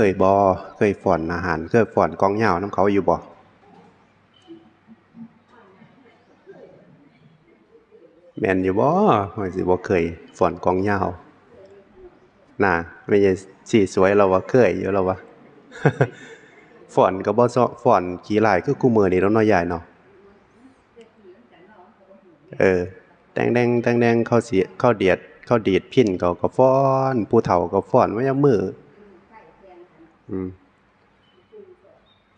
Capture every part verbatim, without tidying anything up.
ยบ่ เคยฟ้อนอาหาร เคยฟ้อนกลองยาวนำเขาอยู่บ่ แม่นอยู่บ่ ข้อยสิบ่เคยฟ้อนกลองยาว น่ะ แม่ใหญ่สีสวยลาวว่าเคยอยู่ลาวว่า ฟ้อนก็บ่ซ้อ ฟ้อนขี้ร้ายคือคุมื้อนี้ดอกเนาะยายเนาะ เออ แต๊งแดง แต๊งแดง เขาสิ เขาเดียด เขาดีดพิณเขาก็ฟ้อน ผู้เฒ่าก็ฟ้อนมายังมื้อ อืม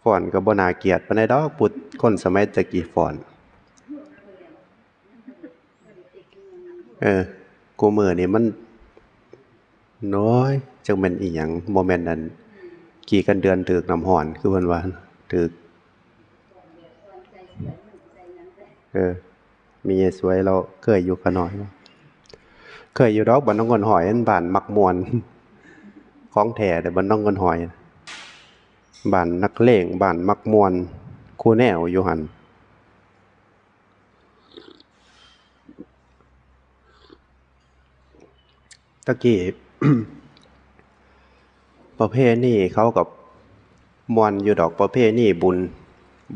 ฟ้อนก็บ่น่าเกลียดปานใดดอก ผู้ คนสมัยแต่กี้ฟ้อน เออ คุมื้อนี้มัน โอ้ย จักแม่นอิหยัง บ่แม่นอัน ขี้กันเดือนถืกน้ำร้อน คือเพิ่นว่า ถืก เออ แม่ใหญ่สวยลาวเคยอยู่ขาน้อย เคยอยู่ดอก บ้านหนองง่อนห้อย บ้านมักม่วน ของแท้เด้อ บ้านหนองง่อนห้อย บ้านนักเลง บ้านมักม่วน คู่แนวอยู่หั่น ตะกี้ ประเพณีเขาก็ม่วนอยู่ดอก ประเพณีบุญ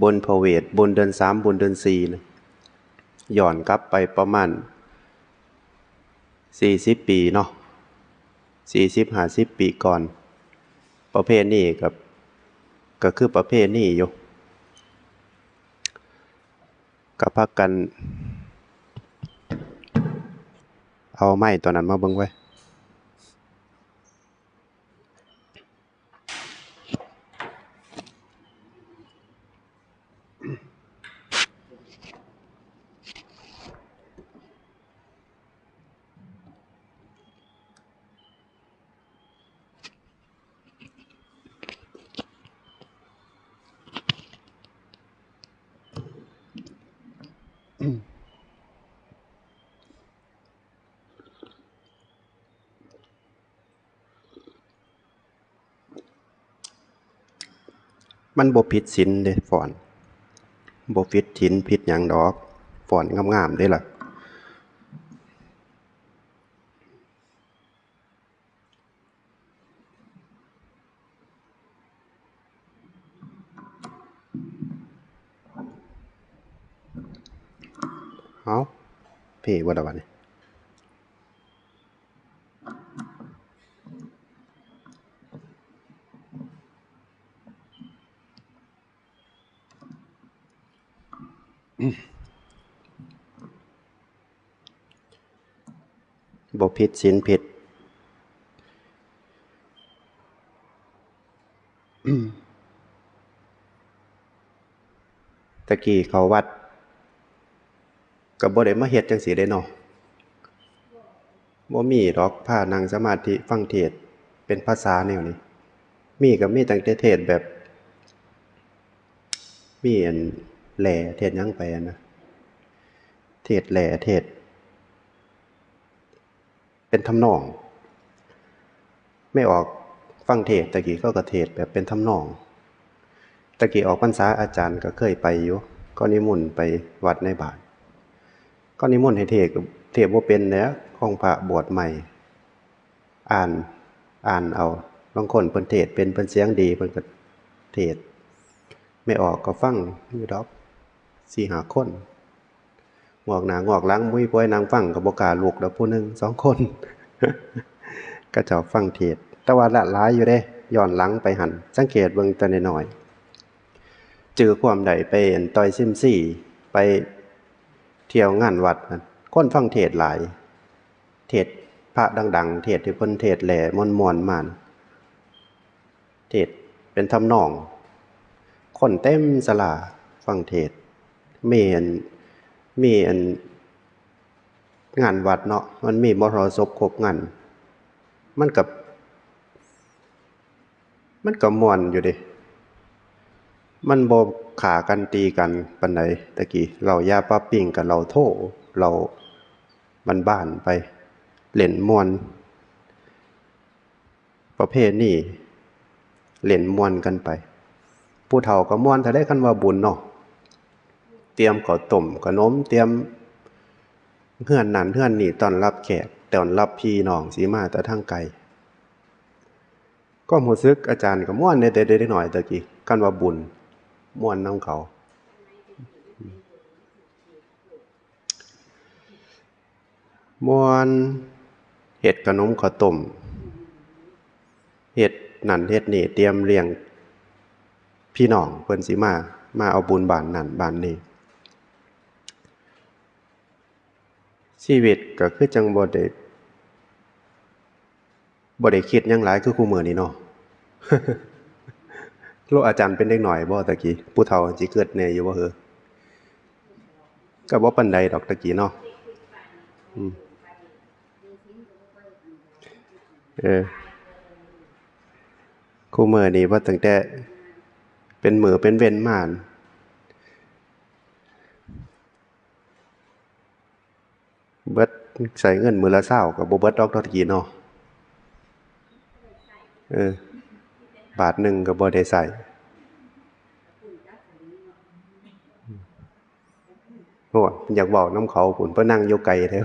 บุญพระเวท บุญเดือนสาม บุญเดือนสี่นะ ย้อนกลับไปประมาณสี่สิบปีเนาะ สี่สิบห้าสิบปีก่อน ประเพณีก็ ก็คือประเพณีอยู่ ก็พากัน เอาไม้ตัวนั้นมาเบิ่งไว้ย มันบ่ผิดศีลเด้ ฟ้อน บ่ผิดศีลผิดหยังดอก ฟ้อนงามๆเด้ล่ะ เอ้า เพ่บ่ล่ะบัดนี้ บ่ผิดศีลผิด ตะกี้เข้าวัด ก็บ่ได้มาเฮ็ดจั่งซี้เด้เนาะ บ่มีดอก พานั่งสมาธิฟังเทศน์เป็นภาษาแนวนี้ มีก็มีตั้งแต่เทศน์แบบ มีอันแหล่เทศน์หยังไปอันนะ เทศน์แหล่ เทศน์เป็นทำนอง แม่ออกฟังเทศน์ ตะกี้เขาก็เทศน์แบบเป็นทำนอง ตะกี้ออกพรรษาอาจารย์ก็เคยไปอยู่ ก็นิมนต์ไปวัดในบ้าน ก็นิมนต์ให้เทศน์ ก็เทศน์บ่เป็นแหล้ว ของพระบวชใหม่ อ่าน อ่านเอา ลางคนเพิ่นเทศน์เป็น เพิ่นเสียงดี เพิ่นก็เทศน์ แม่ออกก็ฟังอยู่ดอก สี่ห้าคน งอกหน้างอกหลัง มุ้ยพวยนั่งฟังก็บ่กล้าลุกดอก ผู้หนึ่งสองคน เขาเจ้าฟังเทศน์ แต่ว่าละหลายอยู่เด้ ย้อนหลังไปหั่น สังเกตเบิ่งแต่น้อยๆ จื่อความได้ไปอันต่อยซิมซี ไปเที่ยวงานวัดนั่น คนฟังเทศน์หลาย เทศน์พระดังๆ เทศน์ที่เพิ่นเทศน์แหล่ม่วนๆมานะ เทศน์เป็นทำนอง คนเต็มศาลาฟังเทศน์ มีอัน มีอัน งานวัดเนาะ มันมีมหรสพครบงาน มันก็ มันก็ม่วนอยู่เด้ มันบ่ฆ่ากันตีกันปานใด ตะกี้ เหล้ายาปาปิ้งกับเหล้าโท เหล้าบ้านๆไป เล่นม่วน ประเพณี เล่นม่วนกันไป ผู้เฒ่าก็ม่วนเท่าใด คันว่าบุญเนาะ เตรียมข้าวต้มขนม เตรียมเฮือนนั่นเฮือนนี่ ต้อนรับแขก ต้อนรับพี่น้องสิมาแต่ทางไกล ความรู้สึกอาจารย์ก็ม่วนแหน่แต่เด็กน้อยตะกี้ คันว่าบุญ ม่วนนำเขา ม่วน เฮ็ดขนมข้าวต้ม เฮ็ดนั่นเฮ็ดนี่ เตรียมเลี้ยงพี่น้อง เพิ่นสิมา มาเอาบุญบ้านนั่นบ้านนี่ ชีวิตก็คือจั่งบ่ได้ บ่ได้คิดหยังหลายคือคุมื้อนี้เนาะ โลกอาจารย์เป็นเด็กน้อยบ่ตะกี้ ผู้เฒ่าสิคิดแหน่อยู่บ่เหอ ก็บ่ปานใดดอกตะกี้เนาะ อืม เออ คุมื้อนี้ว่าตั้งแต่เป็นมื้อเป็นเว็นมา เบิด ใช้เงินมื้อละซาวก็บ่เบิดดอกตะกี้เนาะ เออ บาทหนึ่งก็บ่ได้ใช้ โอ้ย อยากเว้านำเขาพู้น ไปนั่งอยู่ไกลแท้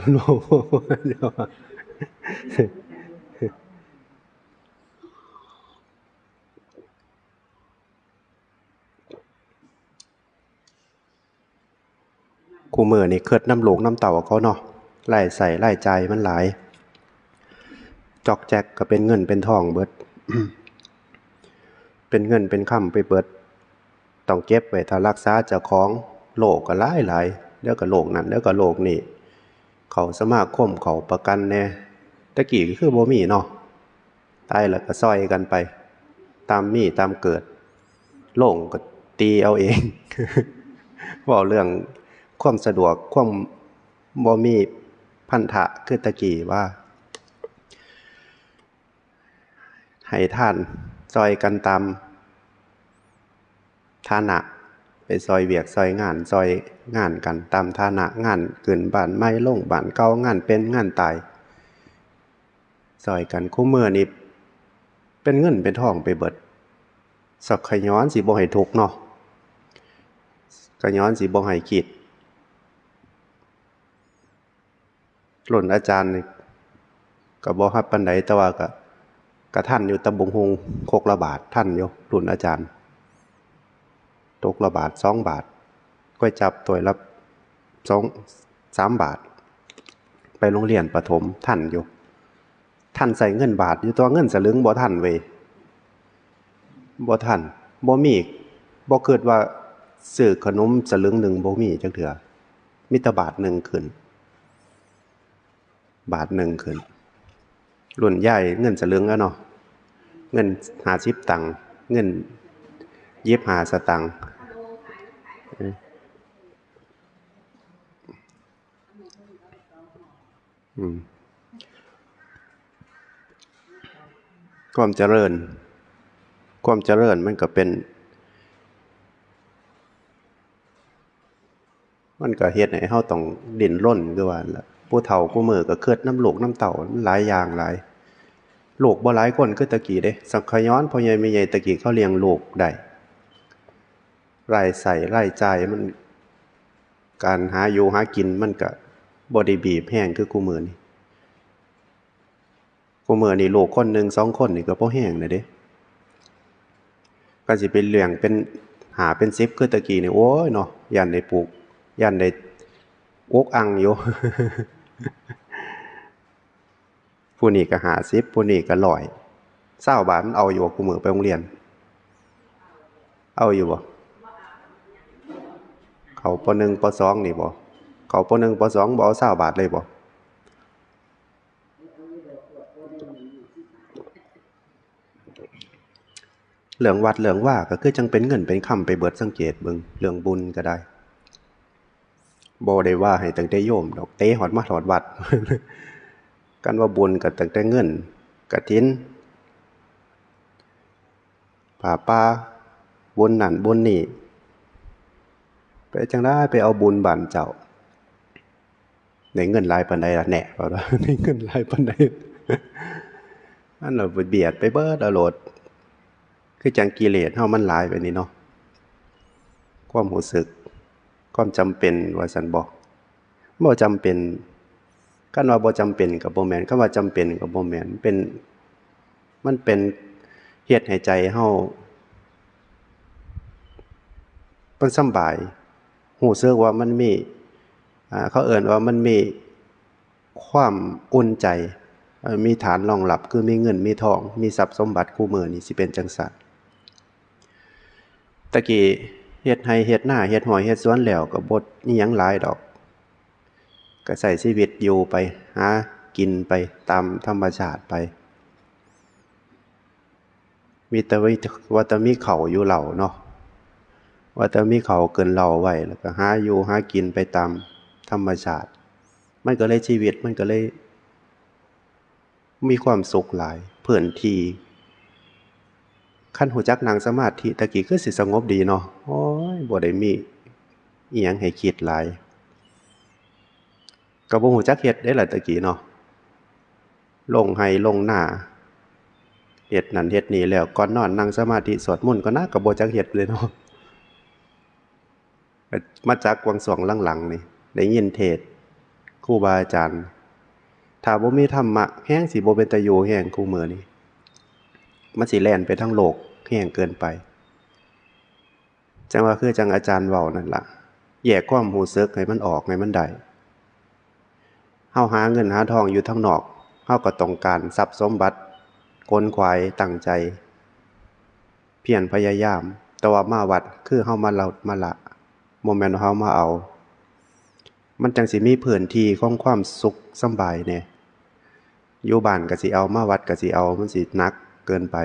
คุมื้อนี้คิดนำลูกนำเต้าเขาเนาะ รายใช้รายจ่ายมันหลาย จอกแจกก็เป็นเงินเป็นทองเบิด เป็นเงินเป็นคำไปเบิด ต้องเก็บไว้ถ้ารักษาเจ้าของ โรคก็หลายหลาย เดี๋ยวก็โรคนั่น เดี๋ยวก็โรคนี่ เข้าสมาคม เข้าประกันแหน่ แต่กี้ก็คือบ่มีเนาะ ตายแล้วก็ซ่อยกันไป ตามมีตามเกิด โล่งก็ตีเอาเอง เว้าเรื่องความสะดวก ความบ่มีพันธะคือตะกี้ว่า ให้ทานซ่อยกันตามฐานะ ไปซ่อยเวียกซ่อยงาน ซ่อยงานกันตามฐานะ งานขึ้นบ้านใหม่ ลงบ้านเก่า งานเป็น งานตาย ซ่อยกัน คุมื้อนี้เป็นเงินเป็นทองไปเบิด สักขะย้อนสิบ่ให้ทุกข์เนาะ ขะย้อนสิบ่ให้คิด รุ่นอาจารย์นี่ก็บ่ฮับปานใด แต่ว่าก็ ก็ทันอยู่ ตำบักหุ่งครกละบาท ทันอยู่ รุ่นอาจารย์ ตกละบาท สองบาท ก๋วยจั๊บถ้วยละ สอง สามบาท ไปโรงเรียนประถม ทันอยู่ ทันใช้เงินบาทอยู่ แต่ว่าเงินสลึงบ่ทันเว้ย บ่ทัน บ่มี บ่คิดว่าซื้อขนมสลึงหนึ่งบ่มีจักเทื่อ มีแต่บาทหนึ่งขึ้น บาทหนึ่งขึ้น รุ่นยายเงินสลึงแล้วเนาะ เงินห้าสิบตังค์ เงินยี่สิบห้าสตางค์ เออ อืม ความเจริญ ความเจริญมันก็เป็น มันก็เฮ็ดให้เราต้องดิ้นรนคือว่านั่นล่ะ ผู้เฒ่าผู้มื้อก็คิดนำลูกนำเต้า มันหลายอย่างหลาย ลูกบ่หลายคนคือแต่กี้เด้ สักขะย้อนพ่อใหญ่แม่ใหญ่แต่กี้เขาเลี้ยงลูกได้ รายใช้รายจ่ายมัน การหาอยู่หากินมันก็บ่ได้บีบแฮงคือคุมื้อนี้ คุมื้อนี้ลูกคนหนึ่งสองคนนี่ก็พอแฮงแล้วเด้ คันสิไปเลี้ยงเป็นห้าเป็นสิบคือแต่กี้นี่ โอ้ยเนาะ ย้านได้ปลูก ย้านได้อุกอั่งอยู่ ผู้นี้ก็ห้าสิบ ผู้นี้ก็ร้อย ซาวบาทมันเอาอยู่บ่ คุมื้อไปโรงเรียน เอาอยู่บ่ เข้า ป.หนึ่ง ป.สอง นี่บ่ เข้า ป.หนึ่ง ป.สอง บ่เอาซาวบาทเลยบ่ เรื่องวัดเรื่องวาก็คือจั่งเป็นเงินเป็นคำไปเบิด สังเกตเบิ่ง เรื่องบุญก็ได้ บ่ได้ว่าให้ตั้งแต่โยมดอก เตะฮอดมาฮอดวัด คันว่าบุญก็ตั้งแต่เงิน กฐิน ผ้าป่า บุญนั่นบุญนี่ ไปจั่งใดไปเอาบุญบ้านเจ้า ได้เงินหลายปานใดล่ะแหน่ ว่า ได้เงินหลายปานใด อันน่ะเบียดไปเบิดเอาโลด คือจั่งกิเลสเฮามันหลายไปนี่เนาะ ความรู้สึก ความจำเป็นว่าซั่นบ่ บ่จำเป็น คันว่าบ่จำเป็นก็บ่แม่น คันว่าจำเป็นก็บ่แม่น เป็น มันเป็น เฮ็ดให้ใจเฮามันสำบาย รู้สึกว่ามันมี อ่า เขาเอิ้นว่ามันมีความอุ่นใจ เอ่อ มีฐานรองรับ คือมีเงินมีทอง มีทรัพย์สมบัติ คู่มื้อนี้สิเป็นจั่งซั้น แต่กี้เฮ็ดไร่เฮ็ดนา เฮ็ดไร่เฮ็ดสวนแล้วก็บ่อิหยังหลายดอก ก็ใช้ชีวิตอยู่ไป หากินไปตามธรรมชาติไป มีแต่ว่า ว่าแต่มีข้าวอยู่เหล้าเนาะ ว่าแต่มีข้าวเกินเหล้าไว้ แล้วก็หาอยู่หากินไปตามธรรมชาติ มันก็เลย ชีวิตมันก็เลยมีความสุขหลาย พื้นที่ คันรู้จักนั่งสมาธิ แต่กี้คือสิสงบดีเนาะ โอ้ย บ่ได้มีอิหยังให้คิดหลาย ก็บ่รู้จักเฮ็ดเด้ล่ะแต่กี้เนาะ ลงไร่ลงนา เฮ็ดนั่นเฮ็ดนี่แล้ว ก่อนนอนนั่งสมาธิสวดมนต์ก่อนนะ ก็บ่จักเฮ็ดเลยเนาะ มาจักหว่างช่วงหลังๆนี่ ได้ยินเทศน์ครูบาอาจารย์ ถ้าบ่มีธรรมะ แฮงสิบ่เป็นตาอยู่แฮง คู่มื้อนี้ มันสิแล่นไปทางโลกแฮงเกินไป จั่งว่าคือจั่งอาจารย์เว้านั่นล่ะ แยกความรู้สึกให้มันออกให้มันได้ เฮาหาเงินหาทองอยู่ทางนอก เฮาก็ต้องการทรัพย์สมบัติ ขนขวาย ตั้งใจ เพียรพยายาม แต่ว่ามาวัดคือเฮามาละ มาละ บ่แม่นว่าเฮามาเอา มันจั่งสิมีพื้นที่ของความสุขสำบายแหน่ อยู่บ้านก็สิเอา มาวัดก็สิเอา มันสิหนักเกินไป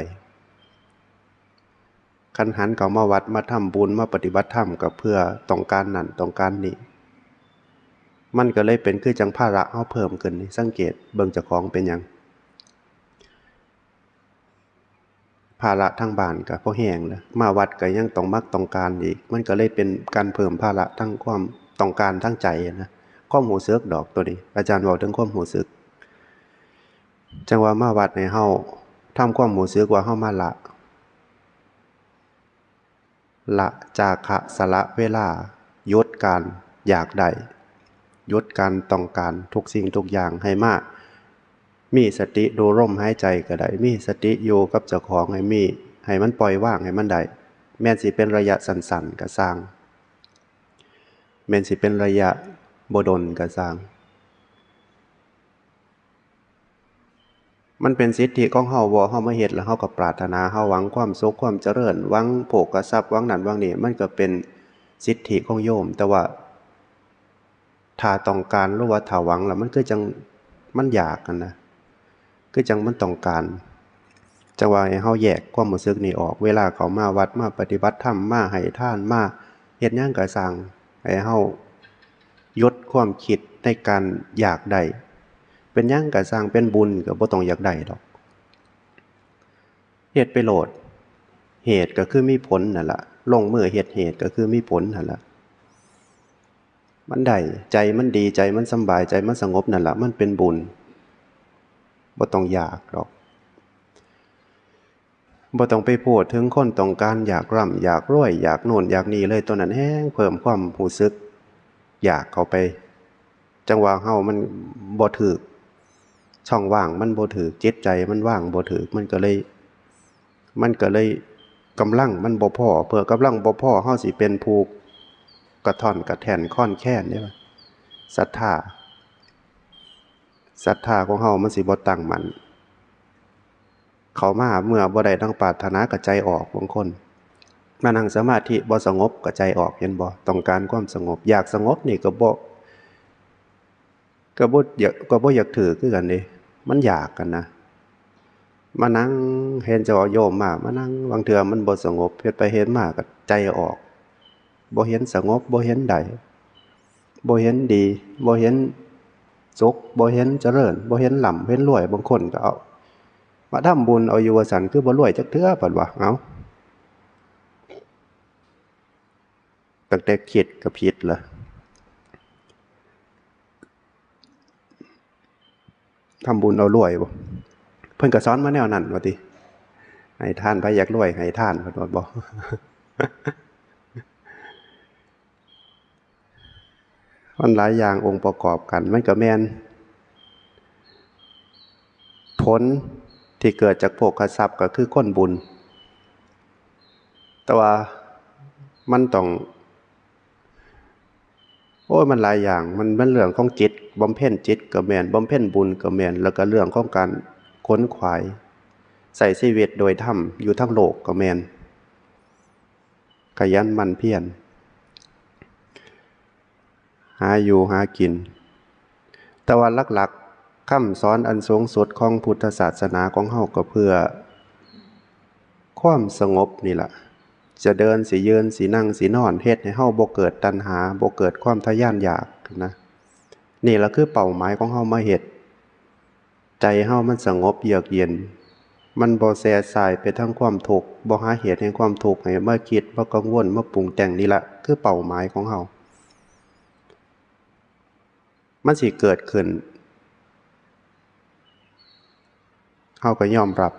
คันหันเข้ามาวัด มาทำบุญ มาปฏิบัติธรรม ก็เพื่อต้องการนั่นต้องการนี่ มันก็เลยเป็นคือจั่งภาระเฮาเพิ่มขึ้นนี่ สังเกตเบิ่งเจ้าของเป็นหยัง ภาระทางบ้านก็พอแฮงแล้ว มาวัดก็ยังต้องมักต้องการอีก มันก็เลยเป็นการเพิ่มภาระทางความต้องการทางใจนะ ความรู้สึกดอกตัวนี้ อาจารย์เว้าถึงความรู้สึก จั่งว่ามาวัดให้เฮาทำความรู้สึกว่าเฮามาละ ละจาคะ สละเวลา หยุดการอยากได้ หยุดการต้องการทุกสิ่งทุกอย่าง ให้มามีสติดูลมหายใจก็ได้ มีสติอยู่กับเจ้าของ ให้มี ให้มันปล่อยวางให้มันได้ แม่นสิเป็นระยะสั้นๆก็ซ่าง แม่นสิเป็นระยะบ่ดนก็ซ่าง มันเป็นสิทธิของเฮาบ่ เฮามาเฮ็ดแล้วเฮาก็ปรารถนา เฮาหวังความสุขความเจริญ หวังโภคทรัพย์ หวังนั่นหวังนี่ มันก็เป็นสิทธิของโยม แต่ว่าถ้าต้องการหรือว่าถ้าหวังแล้ว มันคือจั่ง มันอยากหั้นนะ คือจั่งมันต้องการ จั่งว่าให้เฮาแยกความรู้สึกนี้ออก เวลาเข้ามาวัด มาปฏิบัติธรรม มาให้ทาน มาเฮ็ดหยังก็ซ่าง ให้เฮาหยุดความคิดในการอยากได้ เป็นหยังก็ซ่าง เป็นบุญก็บ่ต้องอยากได้ดอก เฮ็ดไปโลด เหตุก็คือมีผลนั่นล่ะ ลงมือเฮ็ด เหตุก็คือมีผลนั่นล่ะ มันได้ ใจมันดี ใจมันสำบาย ใจมันสงบนั่นล่ะ มันเป็นบุญ บ่ต้องอยากดอก บ่ต้องไปพูดถึงคนต้องการอยากร่ำอยากรวย อยากโน่นอยากนี่เลย ตัวนั้นแฮงเพิ่มความรู้สึกอยากเข้าไป จั่งว่าเฮามันบ่ถูก ช่องว่างมันบ่ถูก จิตใจมันว่างบ่ถูก มันก็เลย มันก็เลยกำลังมันบ่พอ เพื่อกำลังบ่พอ เฮาสิเป็นผู้กระท่อนกระแท่นคลอนแคลนเด้ ศรัทธา ศรัทธาของเฮามันสิบ่ตั้งมั่น เข้ามาเมื่อบ่ได้ดังปรารถนาก็ใจออก บางคน มานั่งสมาธิบ่สงบก็ใจออก เห็นบ่ ต้องการความสงบ อยากสงบนี่ก็บ่ ก็บ่อยาก ก็บ่อยากถือคือกันเด้ มันอยากหั้นนะ มานั่ง เห็นเจ้าโยมมา มานั่ง บางเทื่อมันบ่สงบ เฮ็ดไปเฮ็ดมาก็ใจออก บ่เห็นสงบ บ่เห็นได้ บ่เห็นดี บ่เห็นสุข บ่เห็นเจริญ บ่เห็นร่ำเห็นรวย บางคนก็เอา มาทำบุญเอาอยู่ว่าซั่น คือบ่รวยจักเทื่อ เพิ่นว่า เอ้า ตั้งแต่คิดก็ผิดละ ทำบุญเอารวยบ่ เพิ่นก็สอนมาแนวนั้นว่าติ ให้ทาน ไผอยากรวยให้ทาน เพิ่นว่าบ่ มันหลายอย่างองค์ประกอบกัน มันก็แม่น ผลที่เกิดจากโภคทรัพย์ก็คือคนบุญ แต่ว่ามันต้อง โอ้ย มันหลายอย่าง มัน มันเรื่องของจิต บำเพ็ญจิตก็แม่น บำเพ็ญบุญก็แม่น แล้วก็เรื่องของการขวนขวาย ใช้ชีวิตโดยธรรม อยู่ทั้งโลกก็แม่น ขยันหมั่นเพียร หาอยู่หากิน แต่ว่าหลักๆ คำสอนอันสูงสุดของพุทธศาสนาของเฮาก็เพื่อความสงบนี่ล่ะ จะเดินสิยืนสินั่งสินอน เฮ็ดให้เฮาบ่เกิดตัณหา บ่เกิดความทะยานอยากนะ นี่ล่ะคือเป้าหมายของเฮามาเฮ็ด ใจเฮามันสงบเยือกเย็น มันบ่แช่ส่ายไปทางความทุกข์ บ่หาเหตุแห่งความทุกข์ให้มาคิด มากังวล มาปรุงแต่ง นี่ล่ะคือเป้าหมายของเฮา มันสิเกิดขึ้น เฮาก็ยอมรับ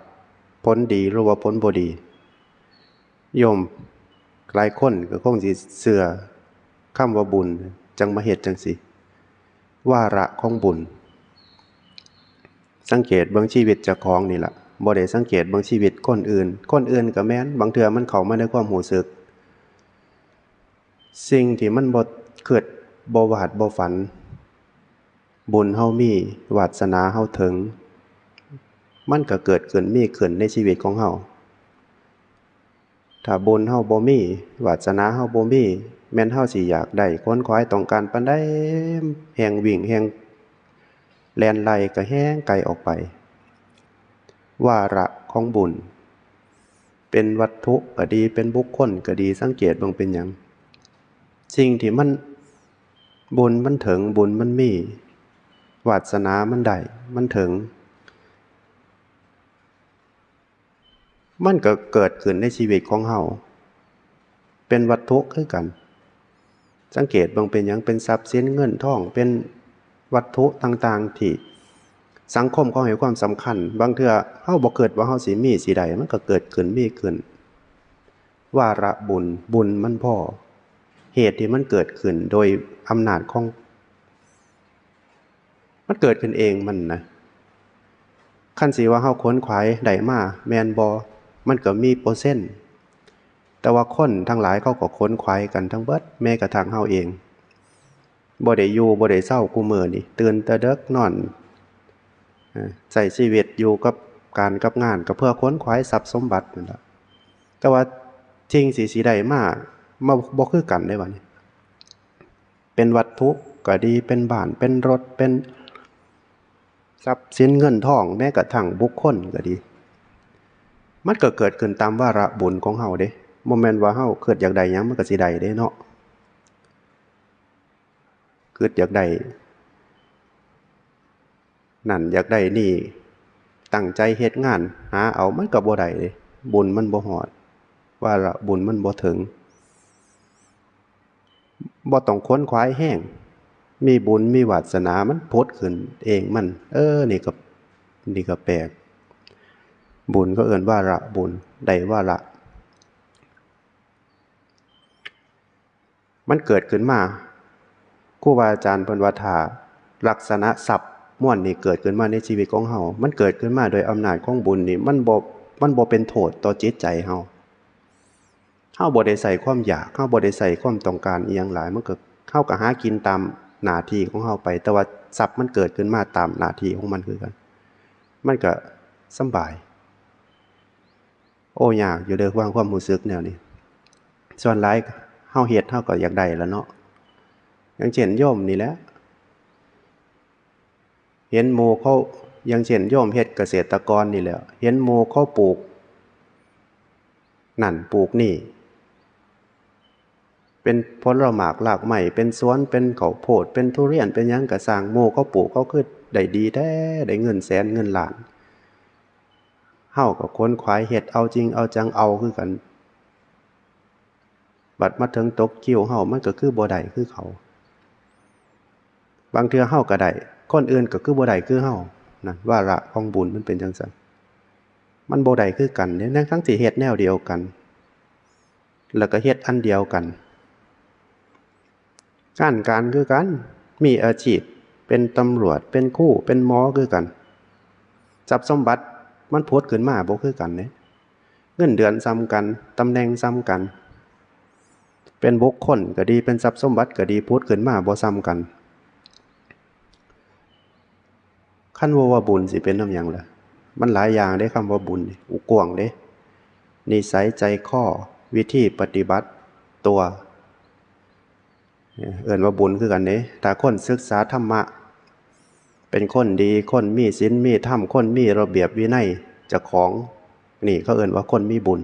ผลดีหรือว่าผลบ่ดี โยมหลายคนก็คงสิเชื่อคำว่าบุญ จั่งมาเฮ็ดจั่งซี้ วาระของบุญ สังเกตเบิ่งชีวิตเจ้าของนี่ล่ะ บ่ได้สังเกตเบิ่งชีวิตคนอื่น คนอื่นก็แม่น บางเทื่อมันเข้ามาในความรู้สึก สิ่งที่มันบ่คิด บ่วาด บ่ฝัน บุญเฮามี วาสนาเฮาถึง มันก็เกิดขึ้น มีขึ้นในชีวิตของเฮา ถ้าบุญเฮาบ่มี วาสนาเฮาบ่มี แม่นเฮาสิอยากได้ ขวนขวายต้องการปานใด แฮ่งวิ่ง แฮ่งแล่นไล่ก็แฮ่งไกลออกไป วาระของบุญ เป็นวัตถุก็ดี เป็นบุคคลก็ดี สังเกตเบิ่งเป็นหยัง สิ่งที่มัน บุญมันถึง บุญมันมี วาสนามันได้ มันถึง มันก็เกิดขึ้นในชีวิตของเฮา เป็นวัตถุคือกัน สังเกตเบิ่งเป็นหยัง เป็นทรัพย์สินเงินทอง เป็นวัตถุต่างๆ ที่สังคมเขาให้ความสำคัญ บางเทื่อเฮาบ่คิดว่าเฮาสิมีสิได้ มันก็เกิดขึ้นมีขึ้น วาระบุญ บุญมันพอ เหตุที่มันเกิดขึ้นโดยอำนาจของ มันเกิดขึ้นเองมันนะ คันสิว่าเฮาขวนขวายได้มา แม่นบ่ มันก็มีเปอร์เซ็นต์ แต่ว่าคนทั้งหลายเขาก็ขวนขวายกันทั้งเบิด แม้กระทั่งเฮาเอง บ่ได้อยู่บ่ได้เซา คุมื้อนี่ ตื่นแต่ดึก นอน เอ่อ ใช้ชีวิตอยู่กับการกับงาน ก็เพื่อขวนขวายทรัพย์สมบัตินั่นล่ะ แต่ว่าสิ่งที่สิได้มา มาบ่คือกันเด้บัดนี้ เป็นวัตถุก็ดี เป็นบ้าน เป็นรถ เป็นทรัพย์สินเงินทอง แม้กระทั่งบุคคลก็ดี มันก็เกิดขึ้นตามวาระบุญของเฮาเด้ บ่แม่นว่าเฮาคิดอยากได้หยังมันก็สิได้เด้เนาะ คิดอยากได้นั่นอยากได้นี่ ตั้งใจเฮ็ดงานหาเอา มันก็บ่ได้เด้ บุญมันบ่ฮอด วาระบุญมันบ่ถึง บ่ต้องขวนขวายแฮง มีบุญมีวาสนามันผุดขึ้นเองมัน เออ นี่ก็ นี่ก็แปลก บุญเขาเอิ้นวาระบุญ ได้วาระ มันเกิดขึ้นมา ครูบาอาจารย์เพิ่นว่าถ้าลักษณะทรัพย์มวลนี้เกิดขึ้นมาในชีวิตของเฮา มันเกิดขึ้นมาโดยอำนาจของบุญนี่ มันบ่ มันบ่เป็นโทษต่อจิตใจเฮา เฮาบ่ได้ใช้ความอยาก เฮาบ่ได้ใช้ความต้องการอิหยังหลาย มันก็ เฮาก็หากินตามหน้าที่ของเฮาไป แต่ว่าทรัพย์มันเกิดขึ้นมาตามหน้าที่ของมันคือกัน มันก็สำบาย โอ้ ยากอยู่เด้อ วางความรู้สึกแนวนี้ ส่วนหลายเฮาเฮ็ดเฮาก็อยากได้ล่ะเนาะ อย่างเช่นโยมนี่แหละ เห็นหมู่เขา อย่างเช่นโยมเฮ็ดเกษตรกรนี่แหละ เห็นหมู่เขาปลูกนั่นปลูกนี่ เป็นผลหมากรากไม้ เป็นสวน เป็นข้าวโพด เป็นทุเรียน เป็นหยังก็ซ่าง หมู่เขาปลูกเขาคือได้ดีแท้ ได้เงินแสนเงินล้าน เฮาก็ขวนขวายเฮ็ดเอาจริงเอาจังเอาคือกัน บัดมาถึงตกคิวเฮามันก็คือบ่ได้คือเขา บางเทื่อเฮาก็ได้ คนอื่นก็คือบ่ได้คือเฮา นั่นวาระของบุญมันเป็นจั่งซั้น มันบ่ได้คือกันเด้ ทั้งๆ ที่เฮ็ดแนวเดียวกัน แล้วก็เฮ็ดอันเดียวกัน งานการคือกัน มีอาชีพเป็นตำรวจ เป็นครู เป็นหมอคือกัน ทรัพย์สมบัติมันผุดขึ้นมาบ่คือกันเด้ เงินเดือนส่ำกัน ตำแหน่งส่ำกัน เป็นบุคคลก็ดี เป็นทรัพย์สมบัติก็ดี ผุดขึ้นมาบ่ส่ำกัน คันว่าว่าบุญสิเป็นนำหยังล่ะ มันหลายอย่างเด้ คำว่าบุญนี่ อุกว้างเด้ นิสัยใจคอ วิธีปฏิบัติตัว เอิ้นว่าบุญคือกันเด้ ถ้าคนศึกษาธรรมะ เป็นคนดี คนมีศีลมีธรรม คนมีระเบียบวินัยเจ้าของ นี่เขาเอิ้นว่าคนมีบุญ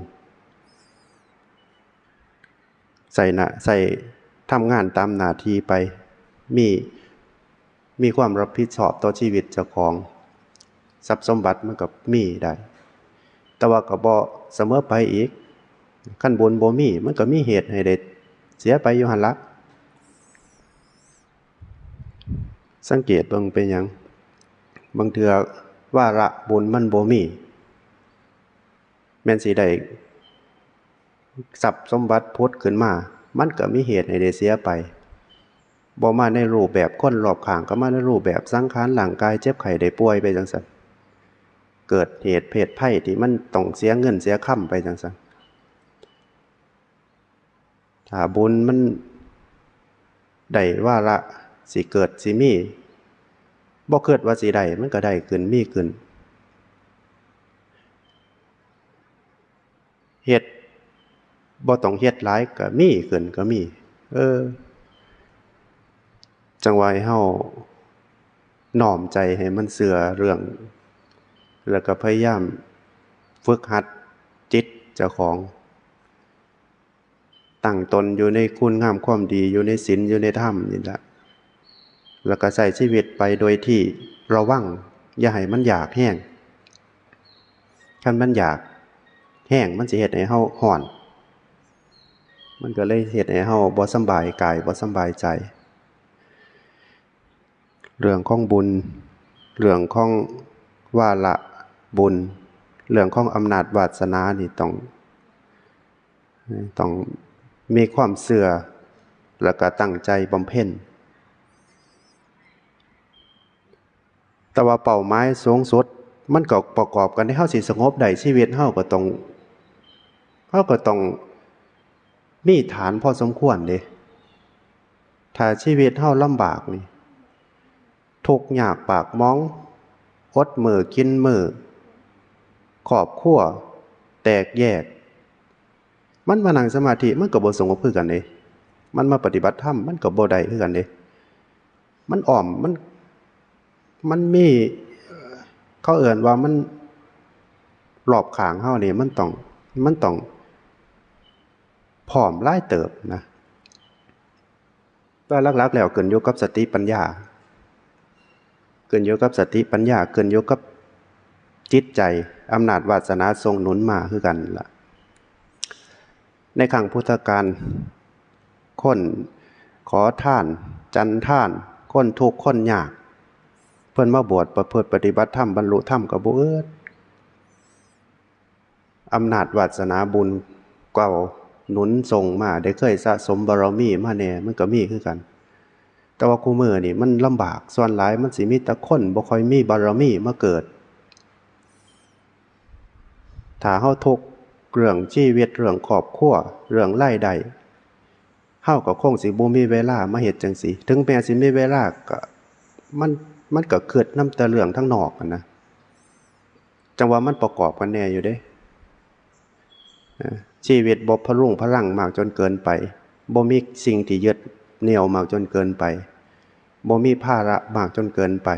ใส่หน้า ใส่ ทำงานตามหน้าที่ไป มี มีความรับผิดชอบต่อชีวิตเจ้าของ ทรัพย์สมบัติมันก็มีได้ แต่ว่าก็บ่เสมอไปอีก คันบุญบ่มี มันก็มีเหตุให้ได้เสียไปอยู่หั่นละ สังเกตเบิ่งเป็นหยัง บางเทื่อวาระบุญมันบ่มี แม่นสิได้ทรัพย์สมบัติผุดขึ้นมา มันก็มีเหตุให้ได้เสียไป บ่มาในรูปแบบคนรอบข้าง ก็มาในรูปแบบสังขารร่างกาย เจ็บไข้ได้ป่วยไปจั่งซั้น เกิดเหตุเพศภัยที่มันต้องเสียเงินเสียคำไปจั่งซั้น ถ้าบุญมันได้วาระสิเกิดสิมี บ่คิดว่าสิได้ มันก็ได้ขึ้น มีขึ้น เฮ็ด บ่ต้องเฮ็ดหลายก็มีขึ้นก็มี เออ จั่งว่าให้เฮาน้อมใจให้มันเชื่อเรื่อง แล้วก็พยายามฝึกหัดจิตเจ้าของ ตั้งตนอยู่ในคุณงามความดี อยู่ในศีล อยู่ในธรรมนี่ล่ะ แล้วก็ใช้ชีวิตไปโดยที่ระวัง อย่าให้มันอยากแฮง คันมันอยากแฮง มันสิเฮ็ดให้เฮาร้อน มันก็เลยเฮ็ดให้เฮาบ่สำบายกาย บ่สำบายใจ เรื่องของบุญ เรื่องของวาระบุญ เรื่องของอำนาจวาสนานี่ต้อง ต้องมีความเชื่อ แล้วก็ตั้งใจบำเพ็ญ แต่ว่าเป้าหมายสูงสุด มันก็ประกอบกันที่เฮาสิสงบได้ ชีวิตเฮาก็ต้อง เฮาก็ต้องมีฐานพอสมควรเด้ ถ้าชีวิตเฮาลำบากนี่ ทุกข์ยากปากหมอง อดมื้อกินมื้อ ครอบครัวแตกแยก มันมานั่งสมาธิ มันก็บ่สงบคือกันเด้ มันมาปฏิบัติธรรม มันก็บ่ได้คือกันเด้ มันอ้อม มัน มันมี เอ่อ เขาเอิ้นว่ามัน รอบข้างเฮานี่ มันต้อง มันต้องพร้อมหลายเติบนะ แต่หลักๆ แล้วขึ้นอยู่กับสติปัญญา ขึ้นอยู่กับสติปัญญา ขึ้นอยู่กับจิตใจ อำนาจวาสนาส่งหนุนมาคือกันล่ะ ในครั้งพุทธกาล คนขอทาน ฉันทาน คนทุกข์คนยาก เพิ่นมาบวชประพฤติปฏิบัติธรรม บรรลุธรรมก็บ่อึด อำนาจวาสนาบุญเก่าหนุนส่งมา ได้เคยสะสมบารมีมาแหน่ มันก็มีคือกัน แต่ว่าคุมื้อนี่มันลำบาก ส่วนหลายมันสิมีแต่คนบ่ค่อยมีบารมีมาเกิด ถ้าเฮาทุกข์เรื่องชีวิต เรื่องครอบครัว เรื่องรายได้ เฮาก็คงสิบ่มีเวลามาเฮ็ดจั่งซี้ ถึงแม้สิมีเวลาก็ มัน มันก็คิดนำแต่เรื่องทางนอกหั้นนะ จั่งว่ามันประกอบกันแหน่อยู่เด้ เอ่อ ชีวิตบ่พะรุงพะรังมากจนเกินไป บ่มีสิ่งที่ยึดเหนี่ยวมากจนเกินไป บ่มีภาระมากจนเกินไป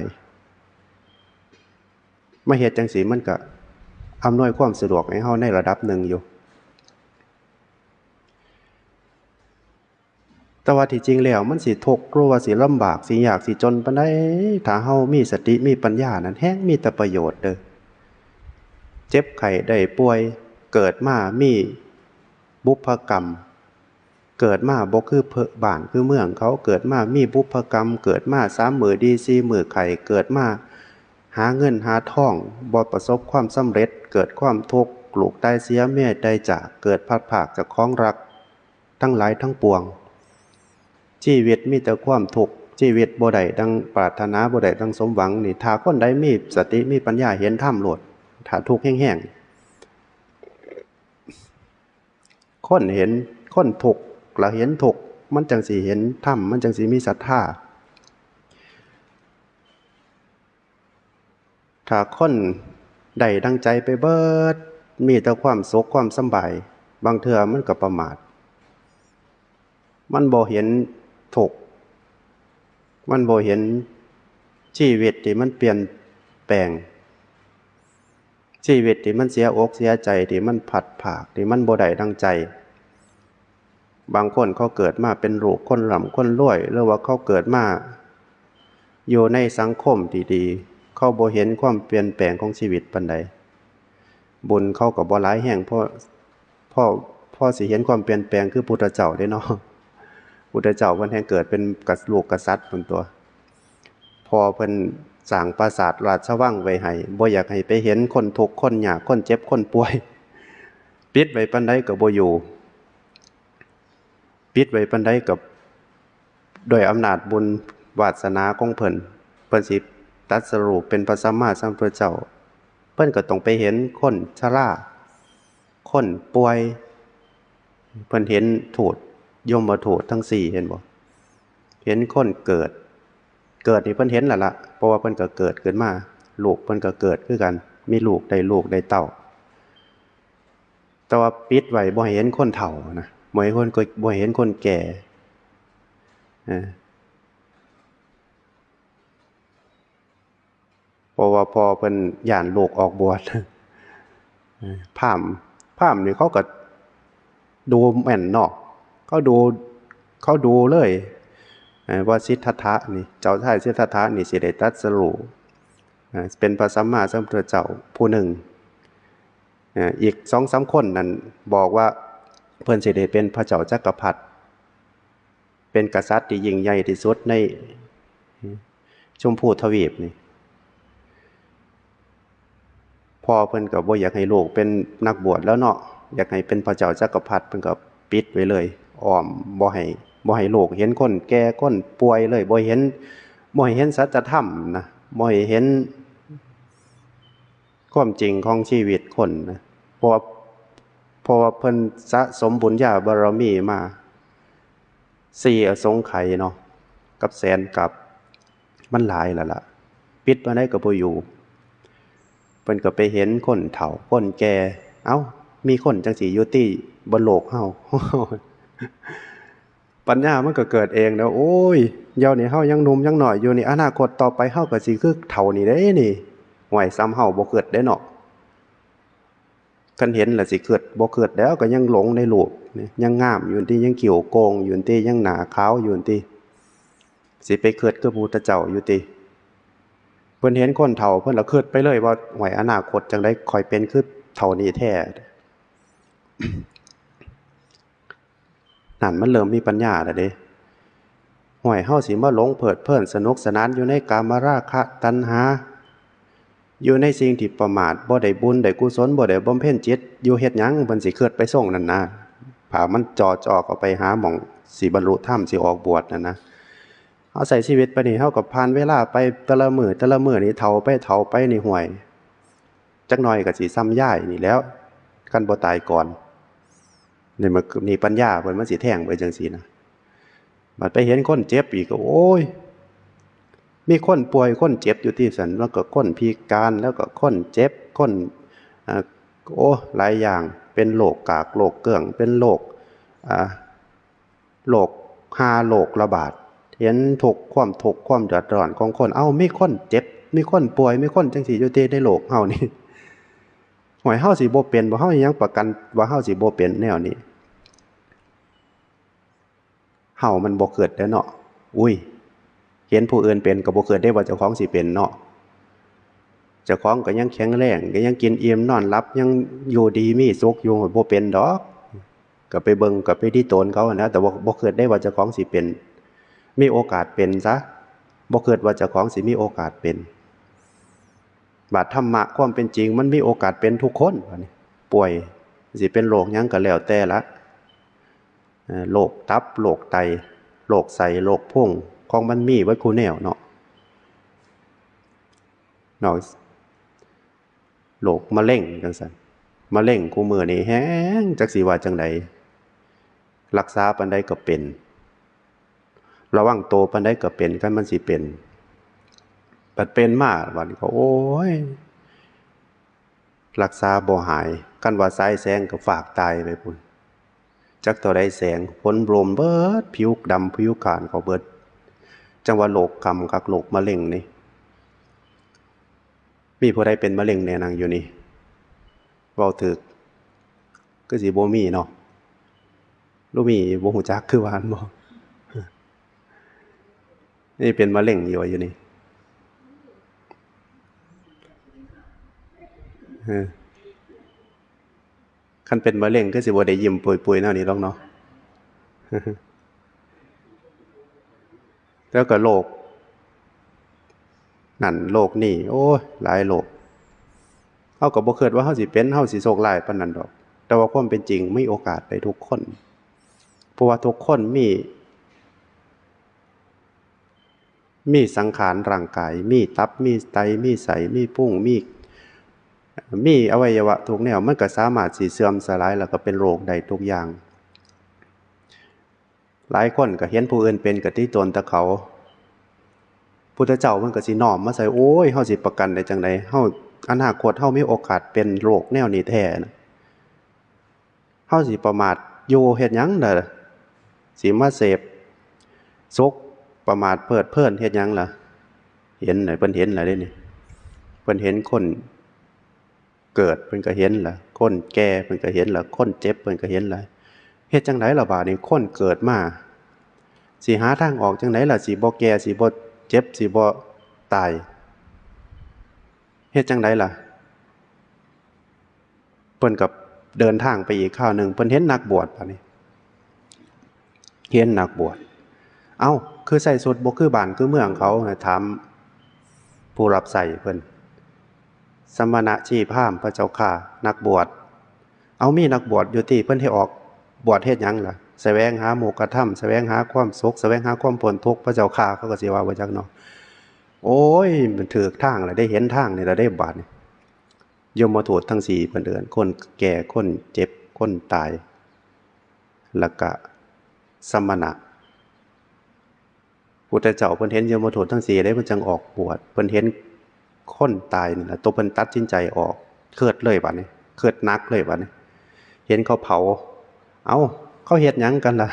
มาเฮ็ดจั่งซี้มันก็อำนวยความสะดวกให้เฮาในระดับหนึ่งอยู่ แต่ว่าที่จริงแล้วมันสิทุกข์ หรือว่าสิลำบาก สิยาก สิจนปานใด ถ้าเฮามีสติ มีปัญญานั่น แฮ่งมีแต่ประโยชน์เด้อ เจ็บไข้ได้ป่วย เกิดมามีบุพกรรม เกิดมาบ่คือเพิ่น บ้านคือเมืองเขา เกิดมามีบุพกรรม เกิดมาสามมื้อดี สี่มื้อไข้ เกิดมาหาเงินหาทอง บ่ประสบความสำเร็จ เกิดความทุกข์ ลูกตายเสีย เมียตายจาก เกิดพลัดพรากจากของรัก ทั้งหลายทั้งปวง ชีวิตมีแต่ความทุกข์ ชีวิตบ่ได้ดังปรารถนา บ่ได้ดังสมหวังนี่ ถ้าคนใดมีสติ มีปัญญา เห็นธรรมโลด ถ้าทุกข์แฮงๆ คนเห็น คนทุกข์ละเห็นทุกข์ มันจั่งสิเห็นธรรม มันจั่งสิมีศรัทธา ถ้าคนได้ดังใจไปเบิด มีแต่ความสุขความสำบาย บางเทื่อมันก็ประมาท มันบ่เห็นทุกข์ มันบ่เห็นชีวิตที่มันเปลี่ยนแปลง ชีวิตที่มันเสียอกเสียใจ ที่มันพลัดพราก ที่มันบ่ได้ดังใจ บางคนเขาเกิดมาเป็นลูกคนร่ำคนรวย หรือว่าเขาเกิดมาอยู่ในสังคมที่ดี เขาบ่เห็นความเปลี่ยนแปลงของชีวิตปานใด บุญเขาก็บ่หลายแฮง พอ พอ พอสิเห็นความเปลี่ยนแปลงคือพุทธเจ้าเด้เนาะ พุทธเจ้าเพิ่นแฮ่งเกิดเป็นกะ ลูกกษัตริย์พุ้นตั่ว พ่อเพิ่นสร้างปราสาทราชวังไว้ให้ บ่อยากให้ไปเห็นคนทุกข์คนยาก คนเจ็บคนป่วย ปิดไว้ปานใดก็บ่อยู่ ปิดไว้ปานใดก็ ด้วยอำนาจบุญวาสนาของเพิ่น เพิ่นสิตรัสรู้เป็นพระสัมมาสัมพุทธเจ้า เพิ่นก็ต้องไปเห็นคนชรา คนป่วย เพิ่นเห็นทูต ยมทูตทั้งสี่ เห็นบ่ เห็นคนเกิด เกิดนี่เพิ่นเห็นแล้วล่ะ เพราะว่าเพิ่นก็เกิดขึ้นมา ลูกเพิ่นก็เกิดคือกัน มีลูกได้ลูกได้เต้า แต่ว่าปิดไว้บ่ให้เห็นคนเฒ่านะ บ่ให้คน บ่ให้เห็นคนแก่ เออ เพราะว่าพ่อเพิ่นย้านลูกออกบวช เออ พราหมณ์ พราหมณ์นี่เขาก็ดูแม่นเนาะ เขาดู เขาดูเลย เออ ว่าสิทธัตถะนี่ เจ้าชายสิทธัตถะนี่สิได้ตรัสรู้ เออ เป็นพระสัมมาสัมพุทธเจ้าผู้หนึ่ง เออ อีกสองสามคนนั่นบอกว่าเพิ่นสิได้เป็นพระเจ้าจักรพรรดิ เป็นกษัตริย์ที่ยิ่งใหญ่ที่สุดในชมพูทวีปนี่ พ่อเพิ่นก็บ่อยากให้ลูกเป็นนักบวชแล้วเนาะ อยากให้เป็นพระเจ้าจักรพรรดิ เพิ่นก็ปิดไว้เลย อ้อม บ่ให้ บ่ให้ลูกเห็นคนแก่คนป่วยเลย บ่เห็น บ่ให้เห็นสัจธรรมนะ บ่ให้เห็นความจริงของชีวิตคนนะ เพราะว่า เพราะว่าเพิ่นสะสมบุญญาบารมีมา สี่อสงไขยเนาะ กับแสนกัป มันหลายแล้วล่ะ ปิดปานใดก็บ่อยู่ เพิ่นก็ไปเห็นคนเฒ่า คนแก่ เอ้า มีคนจั่งซี้อยู่ติ บนโลกเฮา ปัญญามันก็เกิดเองแล้ว โอ้ย เดี๋ยวนี้เฮายังหนุ่มยังน้อยอยู่นี่ อนาคตต่อไปเฮาก็สิคือเฒ่านี่เด้นี่ ห่วย ส่ำเฮาบ่คิดเด้เนาะ คันเห็นแล้วสิคิด บ่คิดแล้ว ก็ยังหลงในรูปนี่ ยังงามอยู่ติ ยังคิ้วโก่งอยู่ติ ยังหน้าขาวอยู่ติ สิไปคิดคือพระพุทธเจ้าอยู่ติ เพิ่นเห็นคนเฒ่า เพิ่นละคิดไปเลยว่า ห่วย อนาคตจั่งใด ข้อยเป็นคือเฒ่านี่แท้ นั่นมันเริ่มมีปัญญาแล้วเด้ ห่วย เฮาสิมาหลงเพลิดเพลินสนุกสนานอยู่ในกามราคะตัณหา อยู่ในสิ่งที่ประมาท บ่ได้บุญได้กุศล บ่ได้บำเพ็ญจิต อยู่เฮ็ดหยัง เพิ่นสิคิดไปทรงนั่นนะ ถ้ามันจ่อๆ เข้าไปหาหม่องสิบรรลุธรรม สิออกบวชนั่นนะ เฮาใช้ชีวิตไปนี่ เฮาก็ผ่านเวลาไปแต่ละมื้อ แต่ละมื้อนี่ เฒ่าไป เฒ่าไปนี่ ห่วย จักหน่อยก็สิส่ำยายนี่แหล้ว คันบ่ตายก่อน นี่มัน นี่ปัญญาเพิ่นมันสิแทงไปจั่งซี้นะ บัดไปเห็นคนเจ็บอีกก็ โอ้ย มีคนป่วยคนเจ็บอยู่ติ ซั่น แล้วก็คนพิการ แล้วก็คนเจ็บ คน อ่า โอ้ หลายอย่าง เป็นโรคกาก โรคเกื้อง เป็นโรค อ่า โรคฮา โรคระบาด เห็นทุกข์ ความทุกข์ ความเดือดร้อนของคน เอ้า มีคนเจ็บ มีคนป่วย มีคนจั่งซี้อยู่ติ ในโลกเฮานี่ ห่วย เฮาสิบ่เป็นบ่ เฮายังประกันว่าเฮาสิบ่เป็นแนวนี้ เฮามันบ่คิดเด้อเนาะ อุ้ย เห็นผู้อื่นเป็นก็บ่คิดเด้ว่าเจ้าของสิเป็นเนาะ เจ้าของก็ยังแข็งแรง ก็ยังกินอิ่มนอนหลับ ยังอยู่ดีมีสุขอยู่ บ่เป็นดอก ก็ไปเบิ่ง ก็ไปดีตนเขาหั้นนะ แต่ว่าบ่คิดเด้ว่าเจ้าของสิเป็น มีโอกาสเป็นซะ บ่คิดว่าเจ้าของสิมีโอกาสเป็น บาดธรรมะความเป็นจริงมันมีโอกาสเป็นทุกคน บัดนี้ ป่วย สิเป็นโรคหยังก็แล้วแต่ละ เอ่อ โรคตับ โรคไต โรคไส้ โรคพุง ของมันมีเบิดคู่แนวเนาะ เนาะ โรคมะเร็งจั่งซั้น มะเร็งคู่มื้อนี้แฮง จักสิว่าจั่งใด รักษาปานใดก็เป็น ระวังตัวปานใดก็เป็น คันมันสิเป็น บัดเป็นมา บัดนี้ก็ โอ้ย รักษาบ่หาย คันว่าฉายแสงก็ฟากตายไปพุ้น จักเท่าใดแสง ฝนโลมเบิด ผิวดำผิวคร้านเขาเบิด จั่งว่าโรคกำคัก โรคมะเร็งนี่ มีผู้ใดเป็นมะเร็งแน่นั่งอยู่นี่ เว้าถืก คือสิบ่มีเนาะ หรือมี บ่ฮู้จัก คือว่าหั่นบ่ นี่เป็นมะเร็งอยู่ อยู่นี่ เออ คันเป็นมะเร็งคือสิบ่ได้ยิ้มปุยๆ แนวนี้ดอกเนาะ แล้วก็โรคนั่นโรคนี่ โอ้ย หลายโรค เฮาก็บ่คิดว่าเฮาสิเป็น เฮาสิโชคร้ายปานนั้นดอก แต่ว่าความเป็นจริงมีโอกาสได้ทุกคน เพราะว่าทุกคนมี มีสังขารร่างกาย มีตับ มีไต มีไส้ มีพุง มี มีอวัยวะทุกแนว มันก็สามารถสิเสื่อมสลาย แล้วก็เป็นโรคได้ทุกอย่าง หลายคนก็เห็นผู้อื่นเป็นก็ติตนแต่เขา พุทธเจ้าเพิ่นก็สิน้อมมาใส่ โอ้ย เฮาสิประกันได้จั่งใด เฮา อนาคตเฮามีโอกาสเป็นโรคแนวนี้แท้นะ เฮาสิประมาทอยู่เฮ็ดหยังล่ะ สิมาเสพสุข ประมาทเพลิดเพลินเฮ็ดหยังล่ะ เห็นน่ะ เพิ่นเห็นแล้วเด้นี่ เพิ่นเห็นคนเกิดเพิ่นก็เห็นล่ะ คนแก่เพิ่นก็เห็นล่ะ คนเจ็บเพิ่นก็เห็นล่ะ เฮ็ดจั่งใดล่ะบาดนี้ คนเกิดมา สิหาทางออกจั่งใดล่ะ สิบ่แก่ สิบ่เจ็บ สิบ่ตาย เฮ็ดจั่งใดล่ะ เพิ่นก็เดินทางไปอีกคราวหนึ่ง เพิ่นเห็นนักบวชบาดนี้ เห็นนักบวช เอ้า คือใส่ชุดบ่คือบ้านคือเมืองเขา ถามผู้รับใช้เพิ่น สมณะชีพราหมณ์ พระเจ้าข้า นักบวช เอามีนักบวชอยู่ติ เพิ่นให้ออกบวชเฮ็ดหยังล่ะ แสวงหาโมกขธรรม แสวงหาความสุข แสวงหาความพ้นทุกข์ พระเจ้าข้า เขาก็สิว่าบ่จักเนาะ โอ้ย มันถืกทางแล้วเด้ เห็นทางนี่แล้วเด้บาดนี้ ยมทูตทั้งสี่เพิ่นเอิ้น คนแก่ คนเจ็บ คนตาย แล้วก็สมณะ พุทธเจ้าเพิ่นเห็นยมทูตทั้งสี่เด้ เพิ่นจั่งออกบวช เพิ่นเห็นคนตายนี่ล่ะ ตัวเพิ่นตัดสินใจออก คิดเลยบาดนี้ คิดหนักเลยบาดนี้ เห็นเขาเผา เอ้า เขาเฮ็ดหยังกันล่ะ